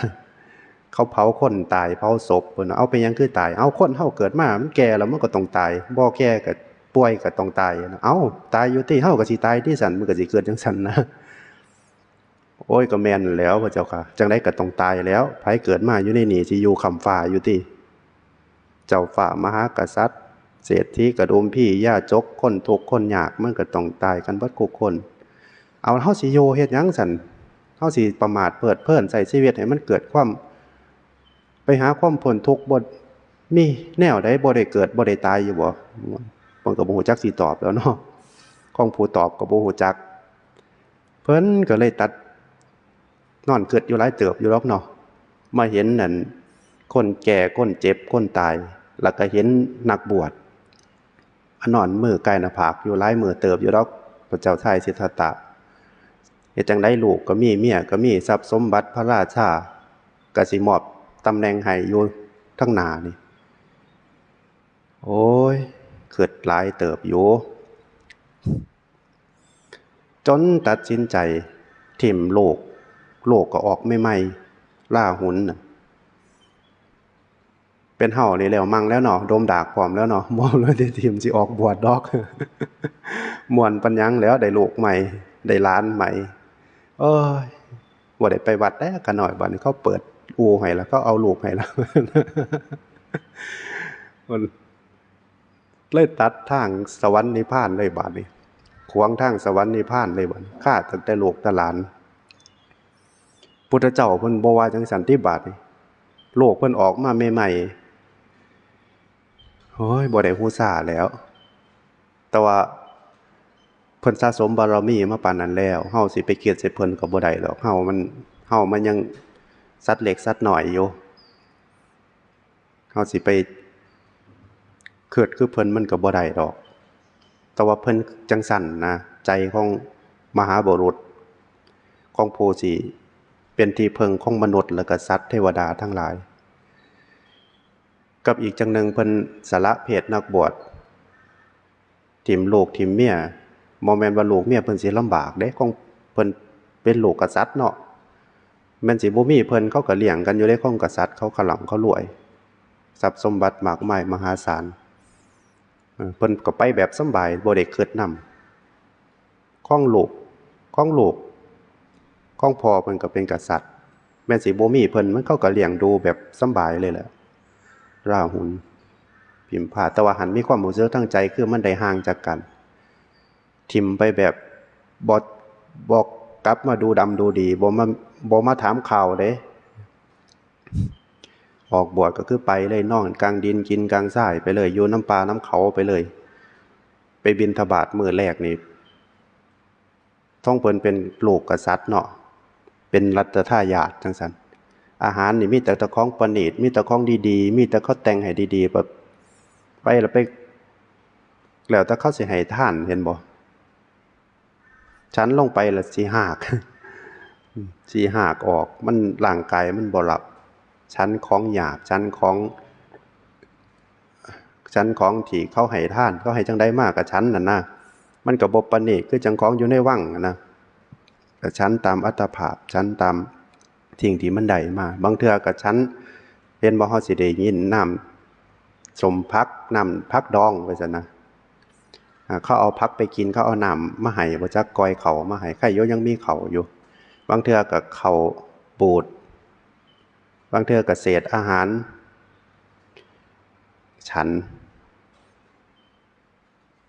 เขาเผาคนตาย เผาศพ เพิ่นว่า เอ้า เป็นหยังคือตาย เอ้า คนเฮาเกิดมา มันแก่แล้วมันก็ต้องตาย บ่แก่ก็ป่วยก็ต้องตาย เอ้า ตายอยู่ติ เฮาก็สิตายติซั่น มันก็สิคิดจั่งซั่นนะ โอ้ย ก็แม่นแล้วพระเจ้าข้า จั่งใดก็ต้องตายแล้ว ไผเกิดมาอยู่ในนี่สิอยู่ค้ำฟ้าอยู่ติ เจ้าฟ้ามหากษัตริย์ เศรษฐีกะดุมพี ยาจก คนทุกข์คนยาก มันก็ต้องตายกันเบิดคู่คน เอา เฮาสิอยู่เฮ็ดหยังซั่น เฮาสิประมาทเพลิดเพลินใช้ชีวิตให้มันเกิดความ ไปหาความพ้นทุกข์บ่ มีแนวใดบ่ได้เกิดบ่ได้ตายอยู่บ่ เพิ่นก็บ่ฮู้จักสิตอบแล้วเนาะ ของผู้ตอบก็บ่ฮู้จัก เพิ่นก็เลยตัด นอนคิดอยู่หลายเติบอยู่ดอกเนาะ มาเห็นนั่น คนแก่ คนเจ็บ คนตาย แล้วก็เห็นนักบวช นอนมือไก่หน้าผากอยู่หลายมื้อเติบอยู่ดอก พระเจ้าชายสิทธัตถะ เฮ็ดจั่งใดลูกก็มี เมียก็มี ทรัพย์สมบัติพระราชาก็สิมอบตำแหน่งให้อยู่ทางหน้านี่ โอ้ย คิดหลายเติบอยู่ จนตัดสินใจถิ่มโลก โลกก็ออกใหม่ๆ ราหุลน่ะ เป็นเฮานี่แล้วมั่งแล้วเนาะ ดมดากพร้อมแล้วเนาะ บ่เลยได้ถิ่ม สิออกบวชดอก ม่วนปานหยังแล้ว ได้ลูกใหม่ ได้หลานใหม่ เอ้ย บ่ได้ไปวัดแล้ว ข้าน้อย บัดนี้เขาเปิดอู่ให้แล้ว เขาเอาลูกให้แล้ว มันเลยตัดทางสวรรค์นิพพานเลยบาดนี้ ขวางทางสวรรค์นิพพานเลยบาดนี้ ฆ่าตั้งแต่ลูกแต่หลาน พุทธเจ้าเพิ่นบ่ว่าจั่งซั้นติบาดนี้ โลกเพิ่นออกมาใหม่ๆ โอ้ย บ่ได้ฮู้ซ่าแล้ว แต่ว่าเพิ่นสะสมบารมีมาปานนั้นแล้ว เฮาสิไปคิดใส่เพิ่นก็บ่ได้ดอก เฮามัน เฮามันยังสัตว์เล็กสัตว์น้อยอยู่ เฮาสิไปคิดคือเพิ่นมันก็บ่ได้ดอก แต่ว่าเพิ่นจั่งซั้นนะ ใจของมหาบุรุษ ของผู้สิ เป็นที่เพิ่งของมนุษย์และก็สัตว์เทวดาทั้งหลาย กับอีกจั่งหนึ่งเพิ่นสละเพศนักบวช ถิ่มลูกถิ่มเมีย บ่แม่นว่าลูกเมียเพิ่นสิลำบากเด้ ของเพิ่นเป็นลูกกษัตริย์เนาะ แม่นสิบ่มีเพิ่นเขาก็เลี้ยงกันอยู่เด้ ของกษัตริย์เขาขลังเขารวย ทรัพย์สมบัติมากมายมหาศาล เออ เพิ่นก็ไปแบบสำบาย บ่ได้คิดนำ ของลูก ของลูก ของพ่อเพิ่นก็เป็นกษัตริย์ แม่นสิบ่มีเพิ่น มันเขาก็เลี้ยงดูแบบสำบายเลยแหละ ราหุล พิมพา แต่ว่าหั้นมีความรู้สึกทางใจ คือมันได้ห่างจากกัน ถิ่มไปแบบบ่ บ่กลับมาดูดำดูดี บ่มา บ่มาถามข่าวเด้ ออกบวชก็คือไปเลย นอนกลางดินกินกลางทรายไปเลย อยู่นำป่านำเขาไปเลย ไปบิณฑบาตมื้อแรกนี่ ของเพิ่นเป็นลูกกษัตริย์เนาะ เป็นรัชทายาทจั่งซั้น อาหารนี่มีแต่ แต่ของประณีต มีแต่ของดีๆ มีแต่เขาแต่งให้ดีๆ แบบ ไปแล้วไป แล้วแต่เขาสิให้ทาน เห็นบ่ ฉันลงไปแล้วสิฮาก สิฮากออก มัน ร่างกายมันบ่รับ ฉันของหยาบ ฉันของ ฉันของที่เขาให้ทาน เขาให้จั่งใดมาก็ฉันนั่นนะ มันก็บ่ประณีตคือจั่งของอยู่ในวังหั้นนะ ก็ฉันตามอัตภาพ ฉันตามสิ่งที่มันได้มา บางเทื่อก็ฉัน เห็นบ่ เฮาสิได้ยินน้ำส้มผัก น้ำผักดองว่าซั่นนะ อ่า เขาเอาผักไปกิน เขาเอาน้ำมาให้ บ่จักก้อยข้าวมาให้ ไคอยู่ยังมีข้าวอยู่ บางเทื่อก็ข้าวบูด บางเทื่อก็เศษอาหาร ฉัน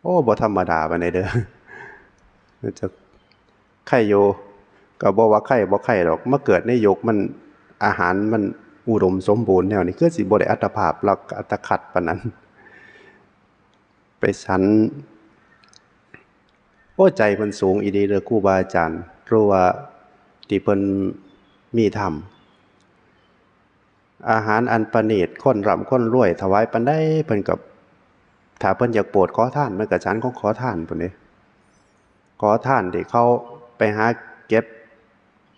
โอ้ บ่ธรรมดาปานใดเด้อ จะไคอยู่ ก็บ่ว่าไคบ่ไคดอก มาเกิดในยุคมัน อาหารมันอุดมสมบูรณ์แนวนี้ คือสิบ่ได้อัตภาพ แล้วก็อัตคัดปานนั้น ไปฉัน โอ้ ใจเพิ่นสูงอีหลีเด้อ ครูบาอาจารย์ หรือว่าที่เพิ่นมีธรรม อาหารอันประณีต คนร่ำคนรวยถวายปานใด เพิ่นก็ ถ้าเพิ่นอยากโปรดขอทาน เพิ่นก็ฉันของขอทานพู้นเด้ ขอทานที่เขาไปหาเก็บ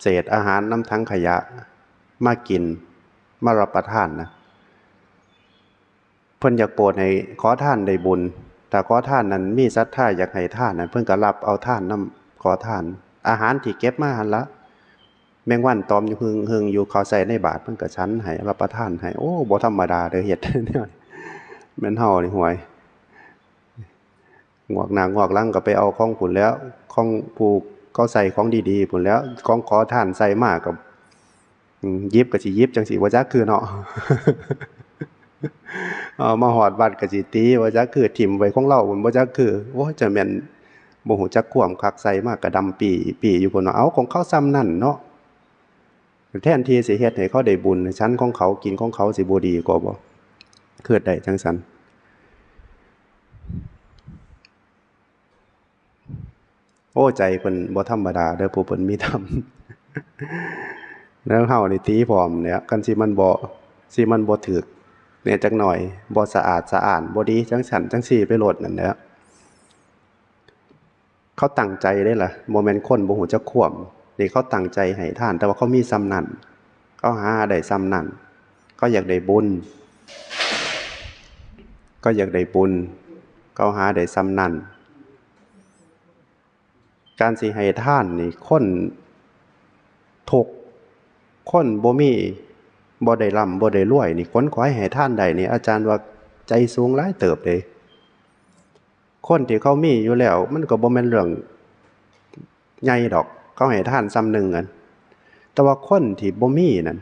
เศษอาหารนำถังขยะมากิน มารับประทานนะ เพิ่นอยากโปรดให้ขอทานได้บุญ ถ้าขอทานนั้นมีศรัทธาอยากให้ทานนะ เพิ่นก็รับเอาทานนำขอทาน อาหารที่เก็บมาหั่นละ แมงวันตอมอยู่หึ่งๆ อยู่ เขาใส่ในบาตร เพิ่นก็ฉันให้ รับประทานให้ โอ้ บ่ธรรมดาเด้อ เฮ็ดแนวนี้ แม่นเฮานี่ห่วย งอกหน้างอกหลังก็ไปเอาของพู้นแหล้ว ของผู้เขาใส่ของดีๆ พู้นแหล้ว ของขอทานใส่มาก็ อืม หยิบก็สิหยิบจั่งซี้ บ่จักคือเนาะ เอามาฮอดวัดก็สิตี บ่จักคือ ถิ่มไว้ของลาวพู้น บ่จักคือ โอ้ย จะแม่นบ่ฮู้จักความคัก ใส่มาก็ดำปี้ปี้อยู่พู้นเนาะ เอา ของเขาส่ำนั้นเนาะ แทนที่สิเฮ็ดให้เขาได้บุญ ฉันของเขา กินของเขา สิบ่ดีกว่าบ่ คิดได้จั่งซั้น โอ้ ใจเพิ่นบ่ธรรมดาเด้อ ผู้เพิ่นมีธรรม แล้วเฮานี่ตีพร้อมเนี่ย คันสิมันบ่ สิมันบ่ถูกเนี่ยจักหน่อย บ่สะอาดสะอ้าน บ่ดีจั่งซั้นจั่งซี้ไปโลดนั่นแหละ เขาตั้งใจเด้ล่ะ บ่แม่นคนบ่ฮู้จักความ นี่เขาตั้งใจให้ทาน แต่ว่าเขามีส่ำนั้น เขาหาได้ส่ำนั้น เขาอยากได้บุญ เขาอยากได้บุญ เขาหาได้ส่ำนั้น การสิให้ทานนี่ คนทุกข์ คนบ่มี บ่ได้ร่ำบ่ได้รวยนี่ ขนขวายให้ทานได้นี่ อาจารย์ว่าใจสูงหลายเติบเด้ คนที่เขามีอยู่แล้ว มันก็บ่แม่นเรื่องใหญ่ดอก เขาให้ทานส่ำหนึ่งนั่น แต่ว่าคนที่บ่มีนั่น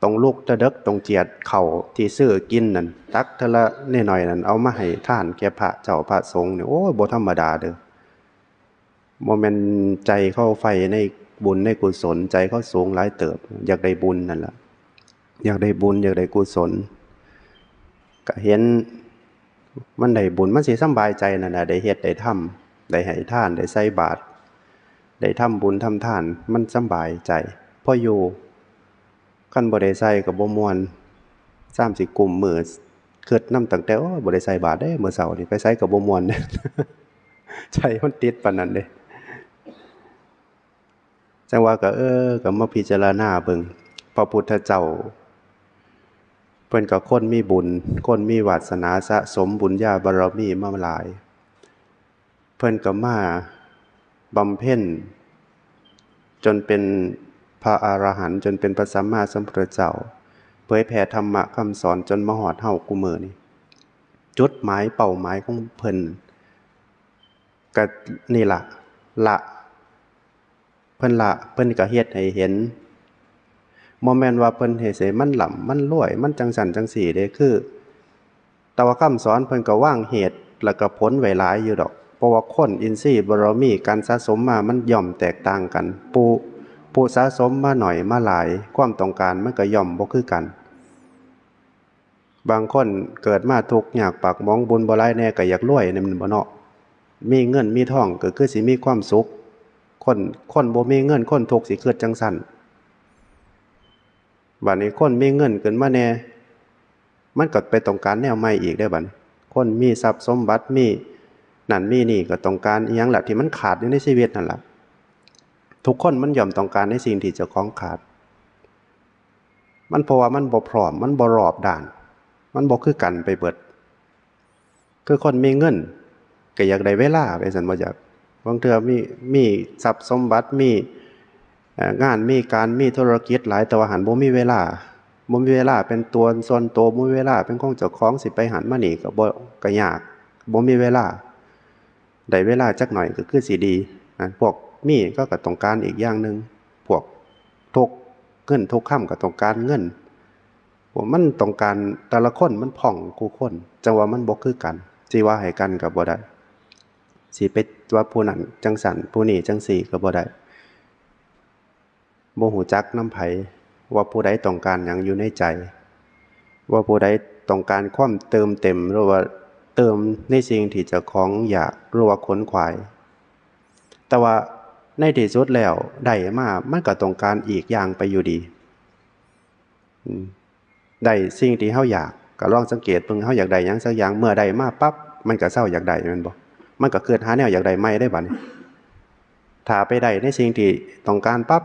ต้องลุกแต่เดิก ต้องเจียดข้าวที่ซื้อกินนั่น ตักเทื่อละน้อยๆนั่น เอามาให้ทานแก่พระเจ้าพระสงฆ์นี่ โอ้ย บ่ธรรมดาเด้อ บ่แม่นใจเขาใฝ่ในบุญในกุศล ใจเขาสูงหลายเติบ อยากได้บุญนั่นล่ะ อยากได้บุญ อยากได้กุศล ก็เห็นมันได้บุญ มันสิสำบายใจนั่นน่ะ ได้เฮ็ดได้ทำ ได้ให้ทาน ได้ใส่บาตร ได้ทำบุญทำทาน มันสำบายใจ พออยู่ คันบ่ได้ใส่ก็บ่ม่วน ซามสิกุมมือ คิดนำตั้งแต่ โอ้ย บ่ได้ใส่บาตรเด้ มื้อเช้านี่ ไปไสก็บ่ม่วน ใจมันติดปานนั้นเด้ จั่งว่าก็ เออ ก็มาพิจารณาเบิ่ง พระพุทธเจ้า เพิ่นก็คนมีบุญ คนมีวาสนา สะสมบุญญาบารมีมาหลาย เพิ่นก็มาบำเพ็ญ จนเป็นพระอรหันต์ จนเป็นพระสัมมาสัมพุทธเจ้า เผยแผ่ธรรมะคำสอนจนมาฮอดเฮากูมื้อนี้ จุดหมายเป้าหมายของเพิ่น ก็นี่ล่ะ ละ เพิ่นละ เพิ่นก็เฮ็ดให้เห็น บ่แม่นว่าเพิ่นเฮ็ดให้มันร่ำมันรวย มันจั่งซั้นจั่งซี้เด้ คือ แต่ว่าคำสอนเพิ่นก็วางเหตุแล้วก็ผลไว้หลายอยู่ดอก เพราะว่าคนอินทรีย์บารมีการสะสมมามันย่อมแตกต่างกัน ผู้ ผู้สะสมมาน้อยมาหลาย ความต้องการมันก็ย่อมบ่คือกัน บางคนเกิดมาทุกข์ยากปากหมอง บุญบ่หลายแหน่ก็อยากรวยนี่แม่นบ่เนาะ มีเงินมีทองก็คือสิมีความสุข คน คนบ่มีเงิน คนทุกข์สิคิดจั่งซั้น บัดนี้คนมีเงินขึ้นมาแหน่ มันก็ไปต้องการแนวใหม่อีกเด้บัดนี้ คนมีทรัพย์สมบัติ มีนั่นมีนี่ ก็ต้องการอิหยังล่ะที่มันขาดอยู่ในชีวิตนั่นล่ะ ทุกคนมันย่อมต้องการในสิ่งที่เจ้าของขาด มันเพราะว่ามันบ่พร้อม มันบ่รอบด้าน มันบ่คือกันไปเบิด คือคนมีเงินก็อยากได้เวลา ไปซั่นบ่อยาก บางเทื่อมี มีทรัพย์สมบัติ มี เอ่อ งานมีการ มีธุรกิจหลาย แต่ว่าหั้นบ่มีเวลา บ่มีเวลาเป็นตัวส่วนตัว บ่มีเวลาเป็นของเจ้าของ สิไปหั้นมานี่ก็บ่ ก็ยาก บ่มีเวลา ได้เวลาจักหน่อยก็คือสิดีนะ พวกมีก็ ก็ต้องการอีกอย่างหนึ่ง พวกทุกข์ เงินทุกคำก็ต้องการเงิน พวกมันต้องการ แต่ละคนมันพร้อมคู่คน จั่งว่ามันบ่คือกัน สิว่าให้กันก็บ่ได้ สิไปว่าผู้นั้นจั่งซั้น ผู้นี้จั่งซี้ก็บ่ได้ บ่ฮู้จักนำไผ ว่าผู้ใดต้องการหยังอยู่ในใจ ว่าผู้ใดต้องการความเติมเต็ม หรือว่าเติมในสิ่งที่เจ้าของอยาก หรือว่าขวนขวาย แต่ว่าในที่สุดแล้วได้มา มันก็ต้องการอีกอย่างไปอยู่ดี อืม ได้สิ่งที่เฮาอยาก ก็ลองสังเกตเบิ่ง เฮาอยากได้หยังสักอย่าง เมื่อได้มาปั๊บ มันก็เซาอยากได้แม่นบ่ มันก็คิดหาแนวอยากได้ใหม่ได้บัดนี้ ถ้าไปได้ในสิ่งที่ต้องการปั๊บ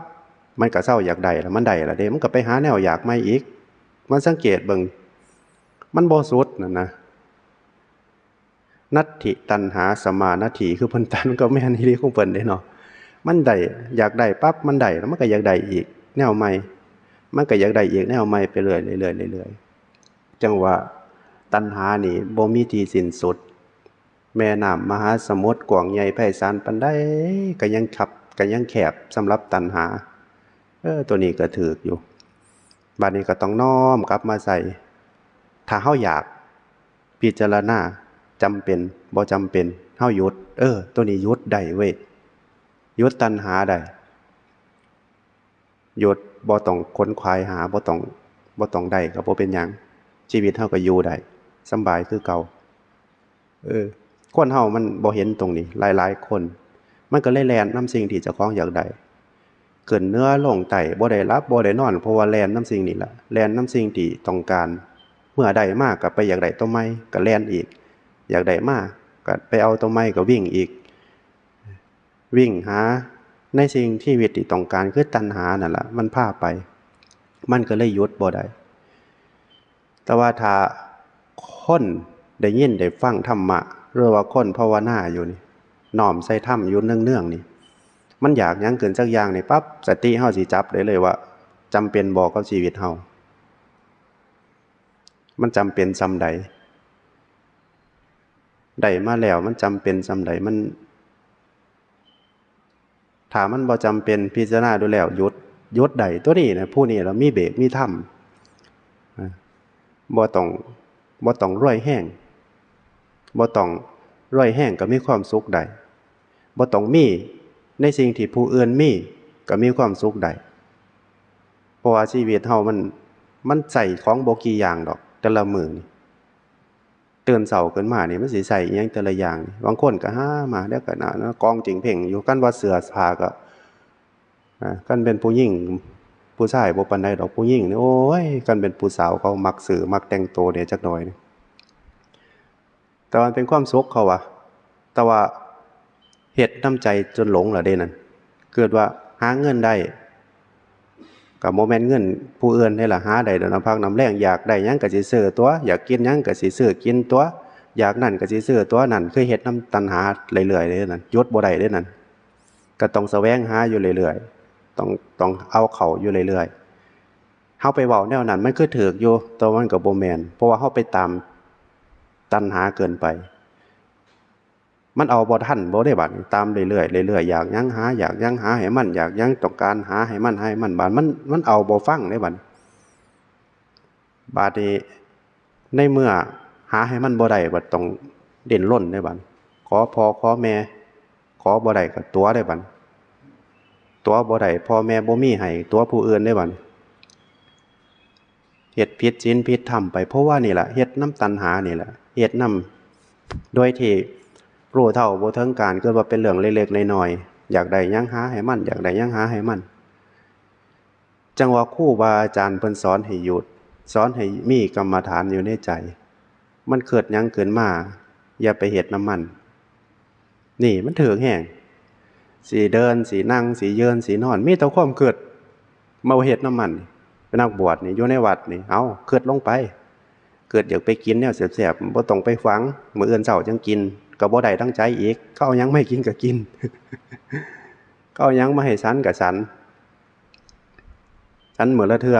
มันก็เซาอยากได้แล้ว มันได้แล้วเด้ มันก็ไปหาแนวอยากใหม่อีก มันสังเกตเบิ่ง มันบ่สุดนั่นนะ นัตถิตัณหาสมานัตถิ คือเพิ่นตันก็แม่นอีหลีของเพิ่นเด้เนาะ มันได้ อยากได้ปั๊บ มันได้ แล้วมันก็อยากได้อีกแนวใหม่ มันก็อยากได้อีกแนวใหม่ไปเรื่อยๆ เรื่อยๆ จั่งว่าตัณหานี่บ่มีที่สิ้นสุด แม่น้ำมหาสมุทรกว้างใหญ่ไพศาลปานใด ก็ยังคับ ก็ยังแคบสำหรับตัณหา เออ ตัวนี้ก็ถูกอยู่ บัดนี้ก็ต้องน้อมกลับมาใส่ ถ้าเฮาอยากพิจารณา จำเป็น บ่จำเป็น เฮาหยุด เออ ตัวนี้หยุดได้เว้ย หยุดตัณหาได้ หยุด บ่ต้องขวนขวายหา บ่ต้อง บ่ต้องได้ก็บ่เป็นหยัง ชีวิตเฮาก็อยู่ได้ สำบายคือเก่า เออ คนเฮามันบ่เห็นตรงนี้ หลายๆ คน มันก็เลยแล่นนำสิ่งที่เจ้าของอยากได้ ขึ้นเหนือลงใต้ บ่ได้หลับบ่ได้นอน เพราะว่าแล่นนำสิ่งนี้ล่ะ แล่นนำสิ่งที่ต้องการ เมื่อได้มาก็ไปอยากได้ตัวใหม่ ก็แล่นอีก อยากได้มาก็ไปเอาตัวใหม่ ก็วิ่งอีก วิ่งหาในสิ่งชีวิตที่ต้องการ คือตัณหานั่นล่ะ มันพาไป มันก็เลยหยุดบ่ได้ แต่ว่าถ้าคนได้ยินได้ฟังธรรมะ หรือว่าคนภาวนาอยู่นี่ น้อมใส่ธรรมอยู่เนืองๆ นี่ มันอยากหยังขึ้นสักอย่างนี่ปั๊บ สติเฮาสิจับได้เลยว่า จำเป็นบ่กับชีวิตเฮา มันจำเป็นส่ำใด ได้มาแล้วมันจำเป็นส่ำใด มัน ถ้ามันบ่จำเป็น พิจารณาดูแล้วหยุด หยุดได้ ตัวนี้นะ ผู้นี้ล่ะมีเบรก มีธรรม อ่า บ่ต้อง บ่ต้องรวยแฮง บ่ต้องรวยแฮงก็มีความสุขได้ บ่ต้องมีในสิ่งที่ผู้อื่นมีก็มีความสุขได้ เพราะว่าชีวิตเฮามัน มันใช้ของบ่กี่อย่างดอก แต่ละมื้อนี่ ตื่นเช้าขึ้นมานี่มันสิใช้อิหยังแต่ละอย่างนี่ บางคนก็หามา เดี๋ยวก็นะ กองจิ่งเพ่งอยู่ คันว่าเสื้อผ้าก็ อ่า คันเป็นผู้หญิง ผู้ชายบ่ปานใดดอก ผู้หญิงนี่ โอ้ย คันเป็นผู้สาวเขามักซื้อ มักแต่งตัวเนี่ยจักหน่อยนี่ แต่ว่ามันเป็นความสุขเขาวะ แต่ว่าเฮ็ดนำใจจนหลงละเด้นั่น เกิดว่าห าเงินได้ ก็บ่แม่นเงินผู้อื่นเด้ล่ะ หาได้ด้วยน้ำพักน้ำแรง อยากได้หยังก็สิซื้อตั๋ว อยากกินหยังก็สิซื้อกินตั๋ว อยากนั่นก็สิซื้อตั๋ว นั่นคือเฮ็ดนำตัณหาเรื่อยๆเด้นั่น หยุดบ่ได้เด้นั่น ก็ต้องแสวงหาอยู่เรื่อยๆ ต้อง ต้องเอาเข้าอยู่เรื่อยๆ เฮาไปเว้าแนวนั้นมันคือถูกอยู่ แต่ว่ามันก็บ่แม่น เพราะว่าเฮาไปตามตัณหาเกินไป มันเอาบ่ทันบ่ได้บัดนี้ ตามเรื่อยๆ เรื่อยๆ อยากหยังหา อยากหยังหาให้มัน อยากหยังต้องการหาให้มัน ให้มัน บาดมัน มันเอาบ่ฟังได้บัดนี้ บาดนี้ในเมื่อหาให้มันบ่ได้ บัดต้องดิ้นรนได้บัดนี้ ขอพ่อขอแม่ ขอบ่ได้ก็ตั๋วได้บัดนี้ ตั๋วบ่ได้ พ่อแม่บ่มีให้ ตั๋วผู้อื่นได้บัดนี้ เฮ็ดผิดศีลผิดธรรมไป เพราะว่านี่แหละ เฮ็ดนำตัณหานี่แหละ เฮ็ดนำ โดยที่รู้เท่าบ่ถึงการ คิดว่าเป็นเรื่องเล็กๆน้อยๆ อยากได้หยังหาให้มัน อยากได้หยังหาให้มัน จั่งว่าครูบาอาจารย์เพิ่นสอนให้หยุด สอนให้มีกรรมฐานอยู่ในใจ มันคิดหยังขึ้นมา อย่าไปเฮ็ดนำมัน นี่มันถูกแฮง สิเดิน สินั่ง สิยืน สินอน มีแต่ความคิด มาเฮ็ดนำมัน เป็นนักบวชนี่ อยู่ในวัดนี่ เอ้า คิดลงไป คิดอยากไปกินแนวแซ่บๆ บ่ต้องไปฝัง มื้ออื่นเช้าจั่งกิน ก็บ่ได้ดังใจอีก เขาเอาหยังมาให้กินก็กิน เขาเอาหยังมาให้ฉันก็ฉัน ฉันมื้อละเทื่อ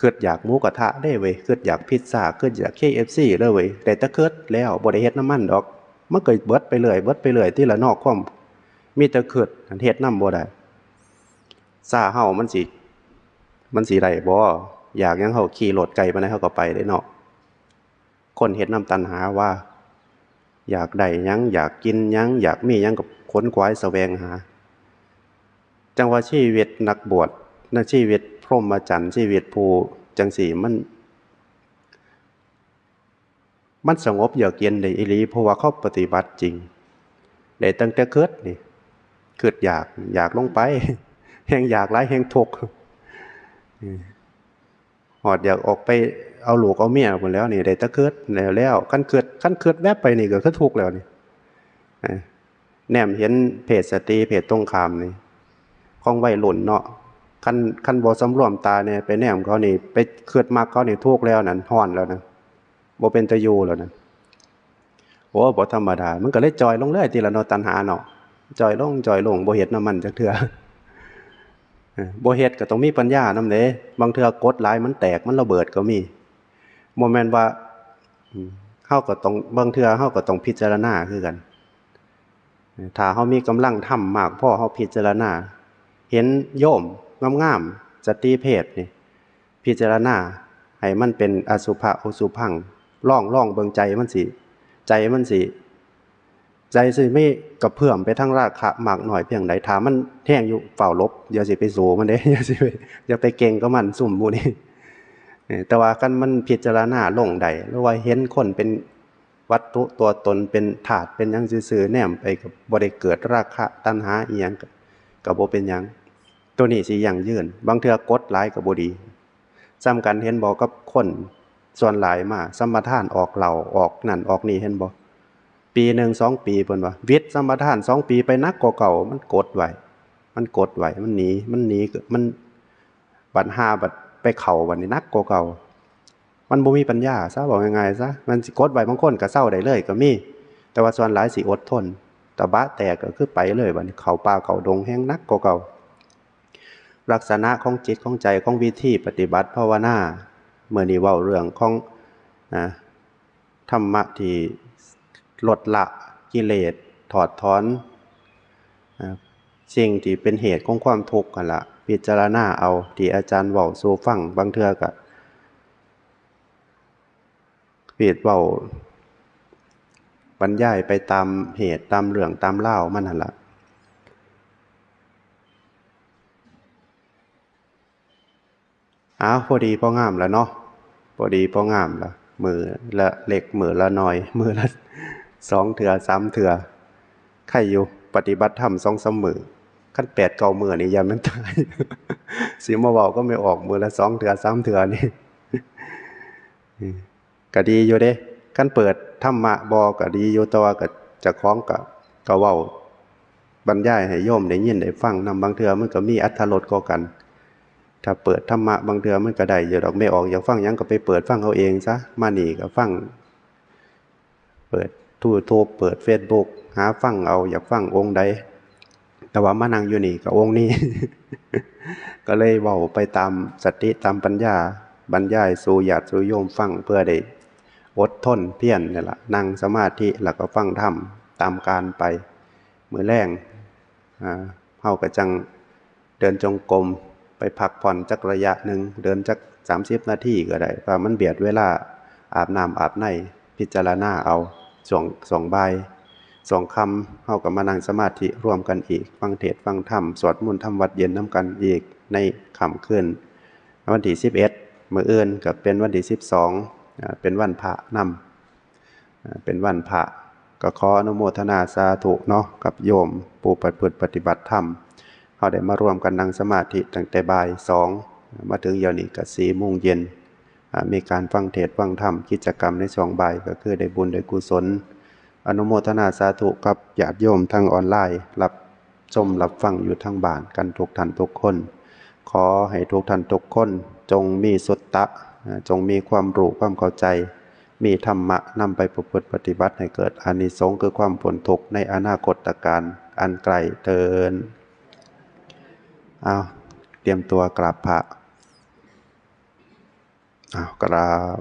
คิดอยากหมูกระทะเด้เว้ย คิดอยากพิซซ่า คิดอยาก เค เอฟ ซี เด้อเว้ย ได้แต่คิดแล้ว บ่ได้เฮ็ดนำมันดอก มันก็เบิดไปเรื่อย เบิดไปเรื่อย ทีละนอกความ มีแต่คิด เฮ็ดนำบ่ได้ ซ่าเฮามันสิ มันสิได้บ่ อยากหยังเฮาขี่รถไกลปานใดเฮาก็ไปเด้เนาะ คนเฮ็ดนำตัณหาว่า อยากได้หยัง อยากกินหยัง อยากมีหยังก็ขนขวายแสวงหา จั่งว่าชีวิตนักบวช ในชีวิตพรหมจรรย์ ชีวิตผู้จั่งซี้ มัน มันสงบเยือกเย็นได้อีหลี เพราะว่าเขาปฏิบัติจริง ได้ตั้งแต่คิดนี่ คิดอยาก อยากลงไป แฮ่งอยากหลายแฮ่งทุกข์ อืม ฮอดอยากออกไปเอาลูกเอาเมียพู้นแหล้วนี่ ได้แต่คิดแล้ว แล้ว คันคิด คันคิดแวบไปนี่ก็คือทุกข์แล้วนี่ อ่า แนมเห็นเพศสตรีเพศตรงข้ามนี่ ของวัยรุ่นเนาะ คัน คันบ่สำรวมตาเนี่ย ไปแนมเขานี่ ไปคิดมักเขานี่ ทุกข์แล้วนั่น ร้อนแล้วนะ บ่เป็นตาอยู่แล้วนะ โอ้ บ่ธรรมดา มันก็เลยจ่อยลงเลยทีละเนาะ ตัณหาเนาะ จ่อยลง จ่อยลง บ่เฮ็ดนำมันจักเทื่อ เออ บ่เฮ็ดก็ต้องมีปัญญานำเด้ บางเทื่อกดหลายมันแตก มันระเบิดก็มี บ่แม่นว่า อืม เฮาก็ต้อง บางเทื่อเฮาก็ต้องพิจารณาคือกัน ถ้าเฮามีกำลังธรรมมากพอ เฮาพิจารณา เห็นโยมงามๆ สตรีเพศนี่ พิจารณาให้มันเป็นอสุภะอสุภัง ลอง ลองเบิ่งใจมันสิ ใจมันสิ ใจสิมีกระเพื่อมไปทางราคะมากน้อยเพียงใด ถ้ามันแฮงอยู่ ฟ้าวหลบ อย่าสิไปสู้มันเด้ อย่าสิไป อย่าไปเก่งกับมัน ซุมหมู่นี้ เออ แต่ว่าคันมันพิจารณาลงได้ หรือว่าเห็นคนเป็นวัตถุตัวตน เป็นธาตุ เป็นหยังซื่อๆ แนมไปก็บ่ได้เกิดราคะตัณหาอิหยัง ก็ ก็บ่เป็นหยัง ตัวนี้สิยั่งยืน บางเทื่อกดหลายก็บ่ดี ส่ำกันเห็นบ่ กับคนส่วนหลายมาสัมปทานออกเหล้า ออกนั่นออกนี่ เห็นบ่ ปีหนึ่งสองปี เพิ่นว่า หวิดสัมปทานสองปี ไปหนักกว่าเก่า มันกดไว้ มันกดไว้ มันหนี มันหนี มัน บัดห่าบัดไปเข้าบัดนี้หนักกว่าเก่า มันบ่มีปัญญาซะ เว้าง่ายๆซะ มันสิกดไว้ บางคนก็เซาได้เลยก็มี แต่ว่าส่วนหลายสิอดทน ตะบะแตกก็คือไปเลย บัดนี้เข้าป่าเข้าดงแฮ่งหนักกว่าเก่า ลักษณะของจิตของใจ ของวิธีปฏิบัติภาวนา มื้อนี้เว้าเรื่องของ อ่า ธรรมะที่ลดละกิเลส ถอดถอน อ่า สิ่งที่เป็นเหตุของความทุกข์หั่นล่ะ พิจารณาเอาที่อาจารย์เว้าสู่ฟัง บางเทื่อก็เพียงเว้าบรรยายไปตามเหตุตามเรื่องตามราวมันหั่นล่ะ อ้าว พอดีพองามแล้วเนาะ พอดีพองามแล้ว มื้อละเล็กมื้อละน้อย มื้อละสองเทื่อสามเทื่อ ไคอยู่ ปฏิบัติธรรมสองสามมื้อ คันแปดเก้ามื้อนี่ย้านมันตาย สิมาเว้ากับแม่ออกมื้อละสองเทื่อสามเทื่อนี่ อืม ก็ดีอยู่เด้ คันเปิดธรรมะบ่ก็ดีอยู่ แต่ว่าก็เจ้าของก็ ก็เว้า บรรยายให้โยมได้ยินได้ฟังนำ บางเทื่อมันก็มีอรรถรสกว่ากัน ถ้าเปิดธรรมะบางเทื่อมันก็ได้อยู่ดอก แม่ออกอยากฟังหยังก็ไปเปิดฟังเอาเองซะ มานี่ก็ฟัง เปิด YouTube เปิด Facebook หาฟังเอา อยากฟังองค์ใด แต่ว่ามานั่งอยู่นี่ก็องค์นี้ ก็เลยเว้าไปตามสติตามปัญญา บรรยายสู่ญาติสู่โยมฟัง เพื่อได้อดทนเพียรนี่ล่ะ นั่งสมาธิแล้วก็ฟังธรรมตามการไป มื้อแลง อ่า เฮาก็จั่งเดินจงกรม ไปพักผ่อนจักระยะหนึ่ง เดินจักสามสิบนาทีก็ได้ ถ้ามันเบียดเวลาอาบน้ำอาบใน พิจารณาเอา ช่วง ช่วงบ่าย ช่วงค่ำ เฮาก็มานั่งสมาธิร่วมกันอีก ฟังเทศน์ฟังธรรม สวดมนต์ทำวัตรเย็นนำกันอีก ในค่ำคืนวันที่สิบเอ็ด มื้ออื่นก็เป็นวันที่สิบสอง อ่า เป็นวันพระนำ อ่า เป็นวันพระ ก็ขออนุโมทนาสาธุเนาะ กับโยมผู้ประพฤติปฏิบัติธรรม เฮาได้มาร่วมกันนั่งสมาธิตั้งแต่บ่ายสอง มาถึงเดี๋ยวนี้ก็สี่โมงเย็น อ่า มีการฟังเทศน์ฟังธรรม กิจกรรมในช่วงบ่ายก็คือได้บุญได้กุศล อนุโมทนาสาธุกับญาติโยมทางออนไลน์ รับชมรับฟังอยู่ทางบ้านกันทุกท่านทุกคน ขอให้ทุกท่านทุกคนจงมีสุตตะ อ่า จงมีความรู้ความเข้าใจ มีธรรมะนำไปประพฤติปฏิบัติให้เกิดอานิสงส์คือความพ้นทุกข์ในอนาคตกาลอันไกลเทอญ เอา เตรียมตัวกราบพระ เอา กราบ